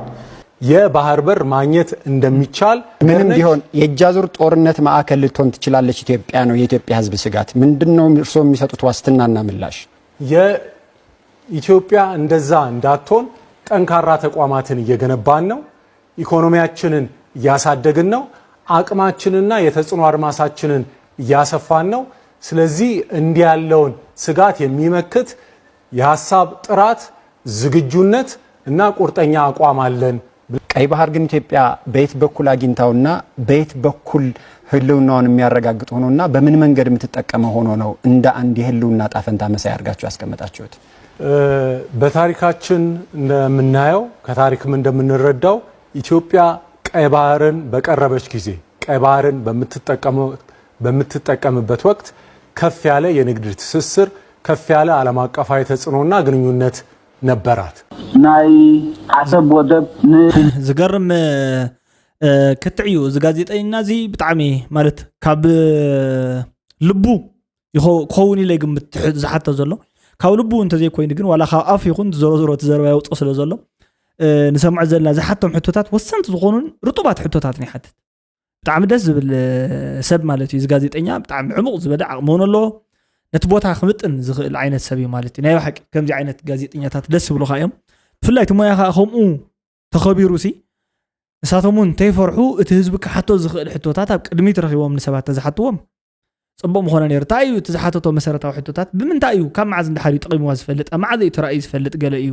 የባህር በር ማግኘት እንደሚቻል ምንም ቢሆን የእጃዙር ጦርነት ማዕከል ልትሆን ትችላለች ኢትዮጵያ ነው የኢትዮጵያ ህዝብ ስጋት። ምንድን ነው እርስዎ የሚሰጡት ዋስትናና ምላሽ? የኢትዮጵያ እንደዛ እንዳትሆን ጠንካራ ተቋማትን እየገነባን ነው። ኢኮኖሚያችንን እያሳደግን ነው። አቅማችንና የተጽዕኖ አድማሳችንን እያሰፋን ነው። ስለዚህ እንዲህ ያለውን ስጋት የሚመክት የሀሳብ ጥራት፣ ዝግጁነት እና ቁርጠኛ አቋም አለን። ቀይ ባህር ግን ኢትዮጵያ በየት በኩል አግኝታውና በየት በኩል ህልውናውን የሚያረጋግጥ ሆኖና በምን መንገድ የምትጠቀመው ሆኖ ነው እንደ አንድ የህልውና ጣፈንታ መሳይ አድርጋችሁ ያስቀመጣችሁት? በታሪካችን እንደምናየው ከታሪክም እንደምንረዳው ኢትዮጵያ ቀይ ባህርን በቀረበች ጊዜ ቀይ ባህርን በምትጠቀምበት ወቅት ከፍ ያለ የንግድ ትስስር፣ ከፍ ያለ ዓለም አቀፋዊ ተጽዕኖና ግንኙነት ነበራት። ናይ ዓሰብ ወደብ ን ዝገርም ክትዕ እዩ እዚ ጋዜጠኛ እዚ ብጣዕሚ ማለት ካብ ልቡ ክኸውን ኢለ ግምት ዝሓቶ ዘሎ ካብ ልቡ እንተዘይኮይኑ ግን ዋላ ካብ ኣፍ ይኹን ዝሮ ዝሮ እቲ ዘረባ የውፅእ ስለ ዘሎ ንሰምዖ ዘለና ዝሓቶም ሕቶታት ወሰንቲ ዝኾኑን ርጡባት ሕቶታት ይሓትት ብጣዕሚ ደስ ዝብል ሰብ ማለት እዩ እዚ ጋዜጠኛ ብጣዕሚ ዕሙቕ ዝበለ ዓቕሚ እውን ኣለዎ ነቲ ቦታ ክምጥን ዝኽእል ዓይነት ሰብ እዩ ማለት እዩ ናይ ብሓቂ ከምዚ ዓይነት ጋዜጠኛታት ደስ ዝብሉኻ እዮም ብፍላይ እቲ ሞያ ከዓ ከምኡ ተኸቢሩ ሲ ንሳቶም እውን እንተይፈርሑ እቲ ህዝቢ ክሓቶ ዝኽእል ሕቶታት ኣብ ቅድሚት ረኺቦም ንሰባት ተዝሓትዎም ፅቡቕ ምኾነ ነይሩ እንታይ እዩ እቲ ዝሓተቶ መሰረታዊ ሕቶታት ብምንታይ እዩ ካብ መዓዝ እንዳሓር እዩ ጠቒምዋ ዝፈልጥ ኣብ መዓዝ እዩ ተራእዩ ዝፈልጥ ገለ እዩ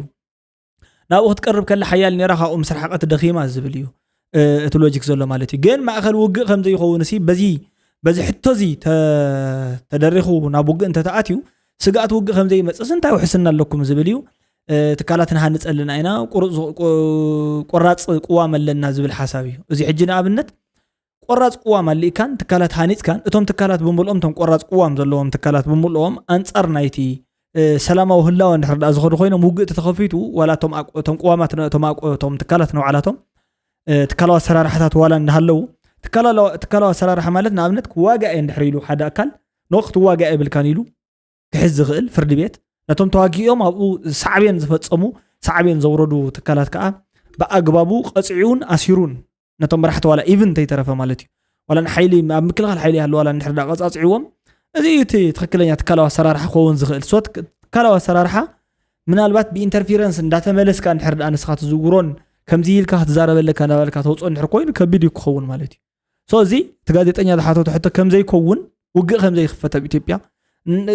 ናብኡ ክትቀርብ ከላ ሓያል ነይራ ካብኡ ምስ ረሓቐት ደኺማ ዝብል እዩ እቲ ሎጂክ ዘሎ ማለት እዩ ግን ማእኸል ውግእ ከም ዘይኸውን ሲ በዚ በዚ ሕቶ እዚ ተደሪኹ ናብ ውግእ እንተተኣትዩ ስግኣት ውግእ ከም ዘይመፅእስ እንታይ ውሕስና ኣለኩም ዝብል እዩ ትካላት ንሃንፀልና ኢና ቆራፅ ቅዋም ኣለና ዝብል ሓሳብ እዩ እዚ ሕጂ ንኣብነት ቆራፅ ቅዋም ኣልኢካን ትካላት ሃኒፅካን እቶም ትካላት ብምልኦም እቶም ቆራፅ ቅዋም ዘለዎም ትካላት ብምልኦም ኣንፃር ናይቲ ሰላማዊ ህላወ እንድሕር ዳኣ ዝኸዱ ኮይኖም ውግእ ተተኸፊቱ ዋላ እቶም ትካላት ንባዕላቶም ትካላዊ ኣሰራርሓታት ዋላ እንዳሃለዉ ትካላዊ ኣሰራርሓ ማለት ንኣብነት ክዋጋእ እየ እንድሕር ኢሉ ሓደ ኣካል ኖ ክትዋጋእ የብልካን ኢሉ ክሕዝ ዝኽእል ፍርዲ ቤት ነቶም ተዋጊኦም ኣብኡ ሳዕቤን ዝፈፀሙ ሳዕቤን ዘውረዱ ትካላት ከዓ ብኣግባቡ ቀፂዑን ኣሲሩን ነቶም መራሕቲ ዋላ ኢቭን እንተይተረፈ ማለት እዩ ዋላ ንሓይሊ ኣብ ምክልኻል ሓይሊ ይሃሉ ዋላ እንድሕር ዳ ቀፃፅዕዎም እዚ እዩ እቲ ትኽክለኛ ትካላዊ ኣሰራርሓ ክኸውን ዝኽእል ሶ ትካላዊ ኣሰራርሓ ምናልባት ብኢንተርፊረንስ እንዳተመለስካ እንድሕር ዳ ንስኻ ትዝውሮን ከምዚ ኢልካ ክትዛረበለካ እንዳበልካ ተውፅኦ እንድሕር ኮይኑ ከቢድ እዩ ክኸውን ማለት እዩ ሶ እዚ እቲ ጋዜጠኛ ዝሓተቶ ሕቶ ከምዘይከውን ውግእ ከምዘይክፈት ኣብ ኢትዮጵያ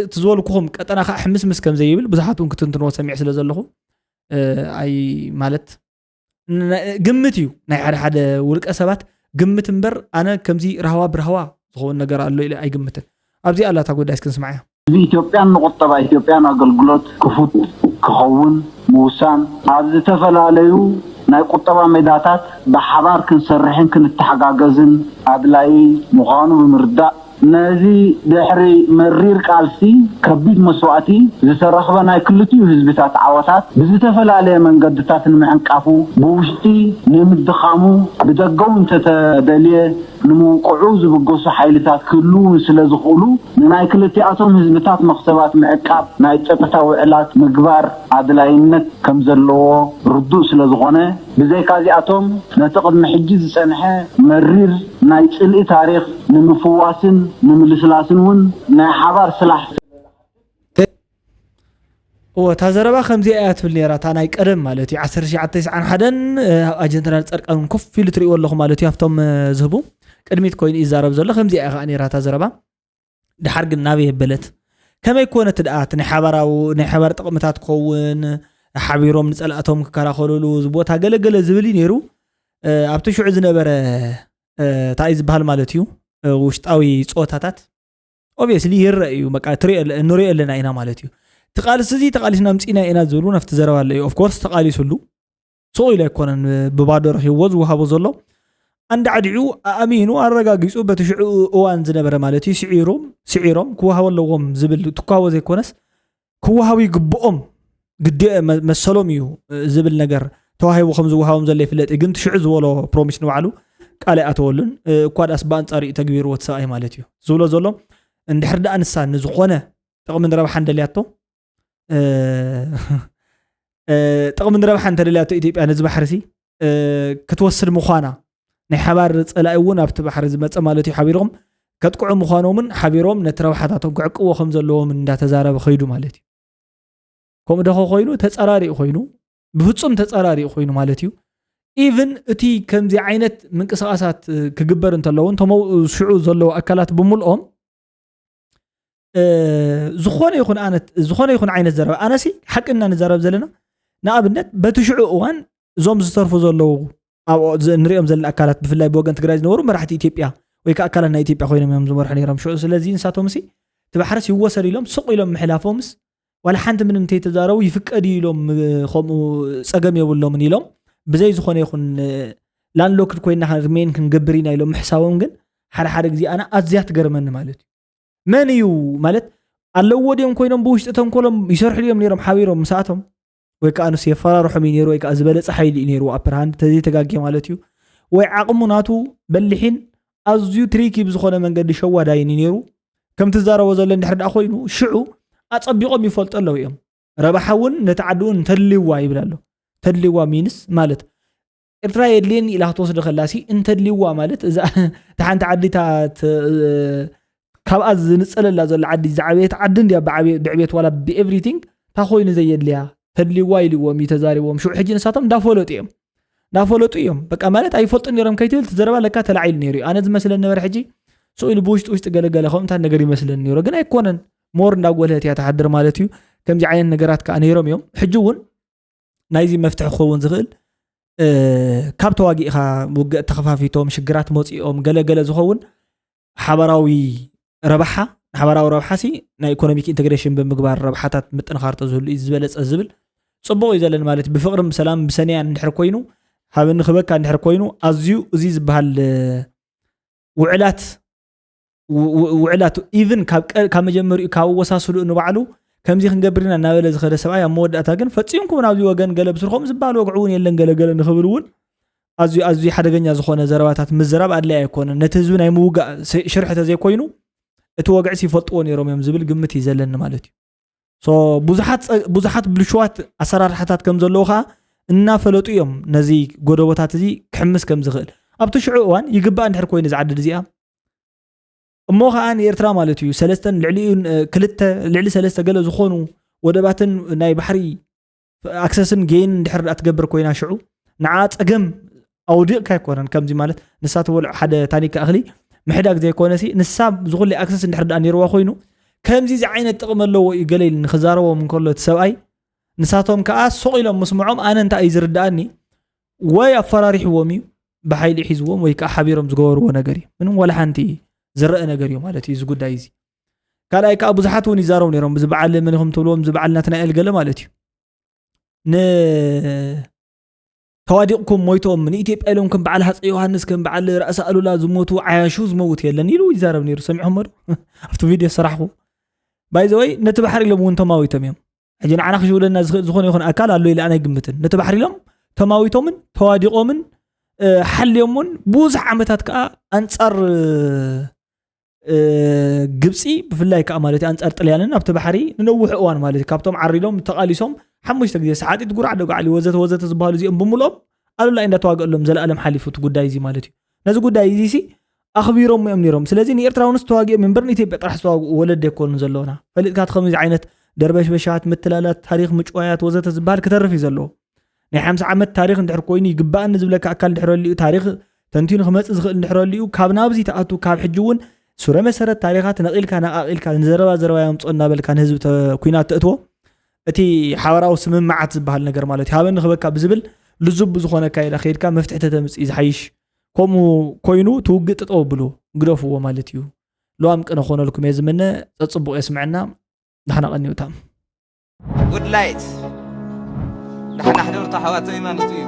እቲ ዝበልኩኹም ቀጠና ከዓ ሕምስምስ ከምዘይብል ብዙሓት እውን ክትንትንዎ ሰሚዕ ስለ ዘለኹ ኣይ ማለት ግምት እዩ ናይ ሓደ ሓደ ውልቀ ሰባት ግምት እምበር ኣነ ከምዚ ራህዋ ብራህዋ ዝኸውን ነገር ኣሎ ኢለ ኣይግምትን ኣብዚኣ ኣላታ ጉዳይ እስክንስማዕያ ህዝቢ ኢትዮጵያን ንቁጠባ ኢትዮጵያን ኣገልግሎት ክፉት ክኸውን ምውሳን፣ ኣብ ዝተፈላለዩ ናይ ቁጠባ ሜዳታት ብሓባር ክንሰርሕን ክንተሓጋገዝን ኣድላዪ ምዃኑ ብምርዳእ፣ ነዚ ድሕሪ መሪር ቃልሲ ከቢድ መስዋእቲ ዝተረኽበ ናይ ክልቲኡ ህዝብታት ዓወታት ብዝተፈላለየ መንገድታት ንምዕንቃፉ፣ ብውሽጢ ንምድኻሙ፣ ብደገ እውን እንተተደልየ ንምውቅዑ ዝብገሱ ሓይልታት ክህልው ስለ ዝኽእሉ፣ ንናይ ክልቲኣቶም ህዝብታት መኽሰባት ምዕቃብ ናይ ጸጥታ ውዕላት ምግባር ኣድላይነት ከም ዘለዎ ርዱእ ስለ ዝኾነ፣ ብዘይካ እዚኣቶም ነቲ ቅድሚ ሕጂ ዝጸንሐ መሪር ናይ ጽልኢ ታሪኽ ንምፍዋስን ንምልስላስን እውን ናይ ሓባር ስራሕ እወ፣ እታ ዘረባ ከምዚኣ እያ ትብል ነይራ፣ እታ ናይ ቀደም ማለት እዩ። ዓሰርተ ትሽዓተ ሰዓን ሓደን ኣብኣ ጀነራል ጸድቃን እውን ኮፍ ኢሉ ትርእይዎ ኣለኹ ማለት እዩ። ኣብቶም ዝህቡ ቅድሚት ኮይኑ ይዛረብ ዘሎ ከምዚኣ እያ ከኣ ነይራ እታ ዘረባ። ድሓር ግን ናበይ የበለት? ከመይ ኮነት ደኣ? እቲ ናይ ሓባራዊ ናይ ሓባር ጥቕምታት ክኸውን፣ ሓቢሮም ንጸላእቶም ክከላኸሉሉ፣ እዚ ቦታ ገለገለ ዝብል እዩ ነይሩ። ኣብቲ ሽዑ ዝነበረ እንታይ እዩ ዝበሃል ማለት እዩ፣ ውሽጣዊ ጾታታት ኦብቪየስሊ ይረአ እዩ። በቃ ንሪኦ ኣለና ኢና ማለት እዩ። እቲ ቃልሲ እዚ ተቃሊስና ምፂና ኢና ዝብሉ ናብቲ ዘረባ ኣሎ እዩ። ኦፍኮርስ ተቃሊሱሉ፣ ስቕ ኢሉ ኣይኮነን ብባዶ ረኪብዎ ዝወሃቦ ዘሎ። ኣንዳዕዲዑ ኣእሚኑ ኣረጋጊፁ በቲ ሽዑ እዋን ዝነበረ ማለት እዩ ስዒሮም ስዒሮም ክወሃቦ ኣለዎም ዝብል ትኳቦ ዘይኮነስ ክወሃቡ ይግብኦም፣ ግዴ መሰሎም እዩ ዝብል ነገር ተዋሂቡ ከም ዝወሃቦም ዘሎ ይፍለጥ እዩ። ግን ሽዑ ዝበሎ ፕሮሚስ ንባዕሉ ቃል ኣይኣተወሉን። እኳ ዳስ ብኣንፃሩ እዩ ተግቢርዎ እቲ ሰብኣይ ማለት እዩ ዝብሎ ዘሎ። እንድሕር ደኣ ንሳ ንዝኾነ ጥቕምን ረብሓን ደልያቶ ጥቕምን ረብሓ እንተደልያቶ ኢትዮጵያ ነዚ ባሕሪ ሲ ክትወስድ ምዃና ናይ ሓባር ፀላኢ እውን ኣብቲ ባሕሪ ዝመፀ ማለት እዩ ሓቢርኩም ከጥቅዑ ምዃኖምን ሓቢሮም ነቲ ረብሓታቶም ክዕቅዎ ከም ዘለዎም እንዳተዛረበ ከይዱ ማለት እዩ። ከምኡ ደኸ ኮይኑ ተፀራሪኡ ኮይኑ ብፍፁም ተፀራሪኡ ኮይኑ ማለት እዩ። ኢቭን እቲ ከምዚ ዓይነት ምንቅስቃሳት ክግበር እንተለውን ሽዑ ዘለዉ ኣካላት ብምልኦም ዝኾነ ይኹን ኣነት ዝኾነ ይኹን ዓይነት ዘረባ ኣነሲ ሓቂ እና ንዛረብ ዘለና ንኣብነት በቲ ሽዑ እዋን እዞም ዝተርፉ ዘለዉ ኣብኦ ንሪኦም ዘለና ኣካላት ብፍላይ ብወገን ትግራይ ዝነበሩ መራሕቲ ኢትዮጵያ ወይ ከዓ ኣካላት ናይ ኢትዮጵያ ኮይኖም እዮም ዝመርሑ ነይሮም ሽዑ። ስለዚ ንሳቶም ሲ እቲ ባሕርስ ይወሰድ ኢሎም ስቕ ኢሎም ምሕላፎምስ ዋላ ሓንቲ ምንም እንተይተዛረቡ ይፍቀድ እዩ ኢሎም ከምኡ ፀገም የብሎምን ኢሎም ብዘይ ዝኾነ ይኹን ላንሎክድ ኮይና ሪሜን ክንገብር ኢና ኢሎም ምሕሳቦም ግን ሓደ ሓደ ግዜ ኣነ ኣዝያ ትገርመኒ ማለት እዩ። መን እዩ ማለት ኣለዎ ድዮም ኮይኖም ብውሽጢ ተንኮሎም ይሰርሑ ድዮም ነይሮም ሓቢሮም ምስኣቶም ወይ ከዓ ንሱ የፈራርሖም እዩ ነይሩ ወይ ከዓ ዝበለፀ ሓይሊ እዩ ነይሩ ኣፐርሃንድ ተዘይተጋጌ ማለት እዩ። ወይ ዓቕሙ ናቱ በሊሒን ኣዝዩ ትሪኪ ብዝኾነ መንገዲ ሸዋዳይን እዩ ነይሩ። ከም ትዛረቦ ዘሎ እንድሕር ደኣ ኮይኑ ሽዑ ኣፀቢቖም ይፈልጡ ኣለዉ እዮም። ረብሓ እውን ነቲ ዓዲ እውን እንተድልይዋ ይብል ኣሎ። ተድልይዋ ሚንስ ማለት ኤርትራ የድልየኒ ኢላ ክትወስዶ ከላሲ እንተድልይዋ ማለት እዛ እታ ሓንቲ ዓዲ እታ ት- ካብኣ ዝንፀለላ ዘሎ ዓዲ ዝዓበየት ዓዲ እንድያ ብዓብየ- ብዕብየት ዋላ ብኤቭሪቲንግ እንታይ ኮይኑ ዘየድልያ ተድልይዋ ኢልዎም እዩ ተዛሪቦም ሽዑ ሕጂ ንሳቶም እንዳፈለጡ እዮም እንዳፈለጡ እዮም በቃ ማለት ኣይፈልጡ ነይሮም ከይትብል እቲ ዘረባ ለካ ተላዒሉ ነይሩ እዩ ኣነ ዝመስለ ነበረ ሕጂ ስኡ ኢሉ ብውሽጢ ውሽጢ ገለገለ ከምኡታት ነገር ይመስለኒ ነይሩ ግን ኣይኮነን ሞር እንዳጎልሀት እያ ትሓድር ማለት እዩ ከምዚ ዓይነት ነገራት ከዓ ነይሮም እዮም ሕጂ እውን ናይዚ መፍትሒ ክኸውን ዝኽእል ካብ ተዋጊእኻ ውግእ ተኸፋፊቶም ሽግራት መፂኦም ገለገለ ዝኸውን ሓበራዊ ረብሓ ሓበራዊ ረብሓ ሲ ናይ ኢኮኖሚክ ኢንቴግሬሽን ብምግባር ረብሓታት ምጥንኻር ተዝህሉ እዩ ዝበለፀ ዝብል ፅቡቕ እዩ ዘለና ማለት ብፍቅርን ብሰላም ብሰንያን እንድሕር ኮይኑ ሃበኒ ክበካ እንድሕር ኮይኑ ኣዝዩ እዚ ዝበሃል ውዕላት ውዕላቱ ኢቭን ካብ መጀመሪኡ ካብ ኣወሳስልኡ ንባዕሉ ከምዚ ክንገብር ኢና እናበለ ዝኸደ ሰብኣይ ኣብ መወዳእታ ግን ፈፂምኩም ናብዚ ወገን ገለ ብስርኮም ዝበሃል ወግዒ እውን የለን ገለገለ ንኽብል እውን ኣዝዩ ኣዝዩ ሓደገኛ ዝኾነ ዘረባታት ምዝራብ ኣድላይ ኣይኮነን ነቲ ህዝቢ ናይ ምውጋእ ሽርሒ ተዘይኮይኑ እቲ ወግዒስ ይፈልጥዎ ነይሮም እዮም ዝብል ግምት እዩ ዘለኒ ማለት እዩ ብዙሓት ብልሽዋት ኣሰራርሓታት ከም ዘለዉ ከዓ እናፈለጡ እዮም ነዚ ጎደቦታት እዚ ክሕምስ ከም ዝኽእል ኣብቲ ሽዑ እዋን ይግባእ እንድሕር ኮይኑ ዝዓድድ እዚኣ እሞ ከዓ ንኤርትራ ማለት እዩ ሰለስተን ልዕሊኡ ክልተ ልዕሊ ሰለስተ ገለ ዝኾኑ ወደባትን ናይ ባሕሪ ኣክሰስን ጌይን እንድሕር ደኣ ትገብር ኮይና ሽዑ ንዓ ፀገም ኣውዲቕካ ኣይኮነን ከምዚ ማለት ንሳ ትበልዖ ሓደ ታኒካ እኽሊ ምሕዳግ ዘይኮነሲ ንሳ ዝኹለይ ኣክሰስ እንድሕር ደኣ ነይርዋ ኮይኑ ከምዚ እዚ ዓይነት ጥቕሚ ኣለዎ እዩ ገለ ኢሉ ንክዛረቦም እንከሎ እቲ ሰብኣይ ንሳቶም ከዓ ሱቕ ኢሎም ምስምዖም ኣነ እንታይ እዩ ዝርድኣኒ ወይ ኣፈራሪሕዎም እዩ ብሓይሊ ሒዝዎም ወይ ከዓ ሓቢሮም ዝገበርዎ ነገር እዩ ምንም ዋላ ሓንቲ ዝረአ ነገር እዩ ማለት እዩ እዚ ጉዳይ እዚ ካልኣይ ከዓ ብዙሓት እውን ይዛረቡ ነይሮም እዚ በዓል መን ኢኹም ትብልዎም እዚ በዓል ናትና ኤል ገለ ማለት እዩ ን ተዋዲቕኩም ሞይቶም ንኢትዮጵያ ኢሎም ከም በዓል ሃፀ ዮሃንስ ከም በዓል ራእሲ ኣሉላ ዝሞቱ ዓያሹ ዝመውት የለን ኢሉ ይዛረብ ነይሩ ሰሚዕኹሞ ዶ ኣብቲ ቪድዮ ዝሰራሕኹ ባይዘወይ ነቲ ባሕሪ ኢሎም እውን ተማዊቶም እዮም ሕጂ ንዓና ክሽውደና ዝኽእል ዝኾነ ይኹን ኣካል ኣሎ ኢለ ኣነ ኣይግምትን ነቲ ባሕሪ ኢሎም ተማዊቶምን ተዋዲቖምን ሓልዮምን ብዙሕ ዓመታት ከዓ ኣንፃር ግብፂ ብፍላይ ከዓ ማለት ኣንፃር ጥልያንን ኣብቲ ባሕሪ ንነውሕ እዋን ማለት ካብቶም ዓሪዶም ተቃሊሶም ሓሙሽተ ግዜ ሰዓጢት ጉራዕ ደጓዕሊ ወዘተ ወዘተ ዝበሃሉ እዚኦም ብምልኦም ኣሉላ እንዳተዋገሎም ዘለኣለም ሓሊፉ እቲ ጉዳይ እዚ ማለት እዩ ነዚ ጉዳይ እዚ ሲ ኣኽቢሮም እዮም ነይሮም ስለዚ ንኤርትራውንስ ተዋጊኦም እምበር ንኢትዮጵያ ጥራሕ ዝተዋግኡ ወለድ ኣይኮኑን ዘለውና ፈሊጥካ እቲ ከመዚ ዓይነት ደርበሽበሻት፣ ምትላላት፣ ታሪኽ ምጭዋያት ወዘተ ዝበሃል ክተርፍ እዩ ዘለዎ። ናይ ሓምሳ ዓመት ታሪኽ እንድሕር ኮይኑ ይግባእኒ ዝብለካ ኣካል እንድሕር ኣልዩ፣ ታሪኽ ተንቲኑ ክመጽእ ዝኽእል እንድሕር ኣልዩ፣ ካብ ናብዚ ትኣቱ፣ ካብ ሕጂ እውን ሱረ መሰረት ታሪኻት ነቒልካ ነቓቒልካ ንዘረባ ዘረባ የምጽኦ እናበልካ ንህዝቢ ተ- ኩናት ተእትዎ፣ እቲ ሓበራዊ ስምምዓት ዝበሃል ነገር ማለት እዩ። ሃበኒ ክበካ ብዝብል ልዙብ ብዝኾነ ኣካይዳ ከይድካ መፍትሒ ተተምጽእ እዩ ዝሓይሽ። ከምኡ ኮይኑ ትውግእ ጠጠው ኣብሉ፣ ግደፍዎ ማለት እዩ። ልዋም ቅነ ክኾነልኩም እየ ዝምነ። ጸጽቡቕ የስምዐና። ዳሕና ቀንዩታ። ጉድ ላይት። ዳሕና ሕደርታ ኣሕዋተይ ማለት እዩ።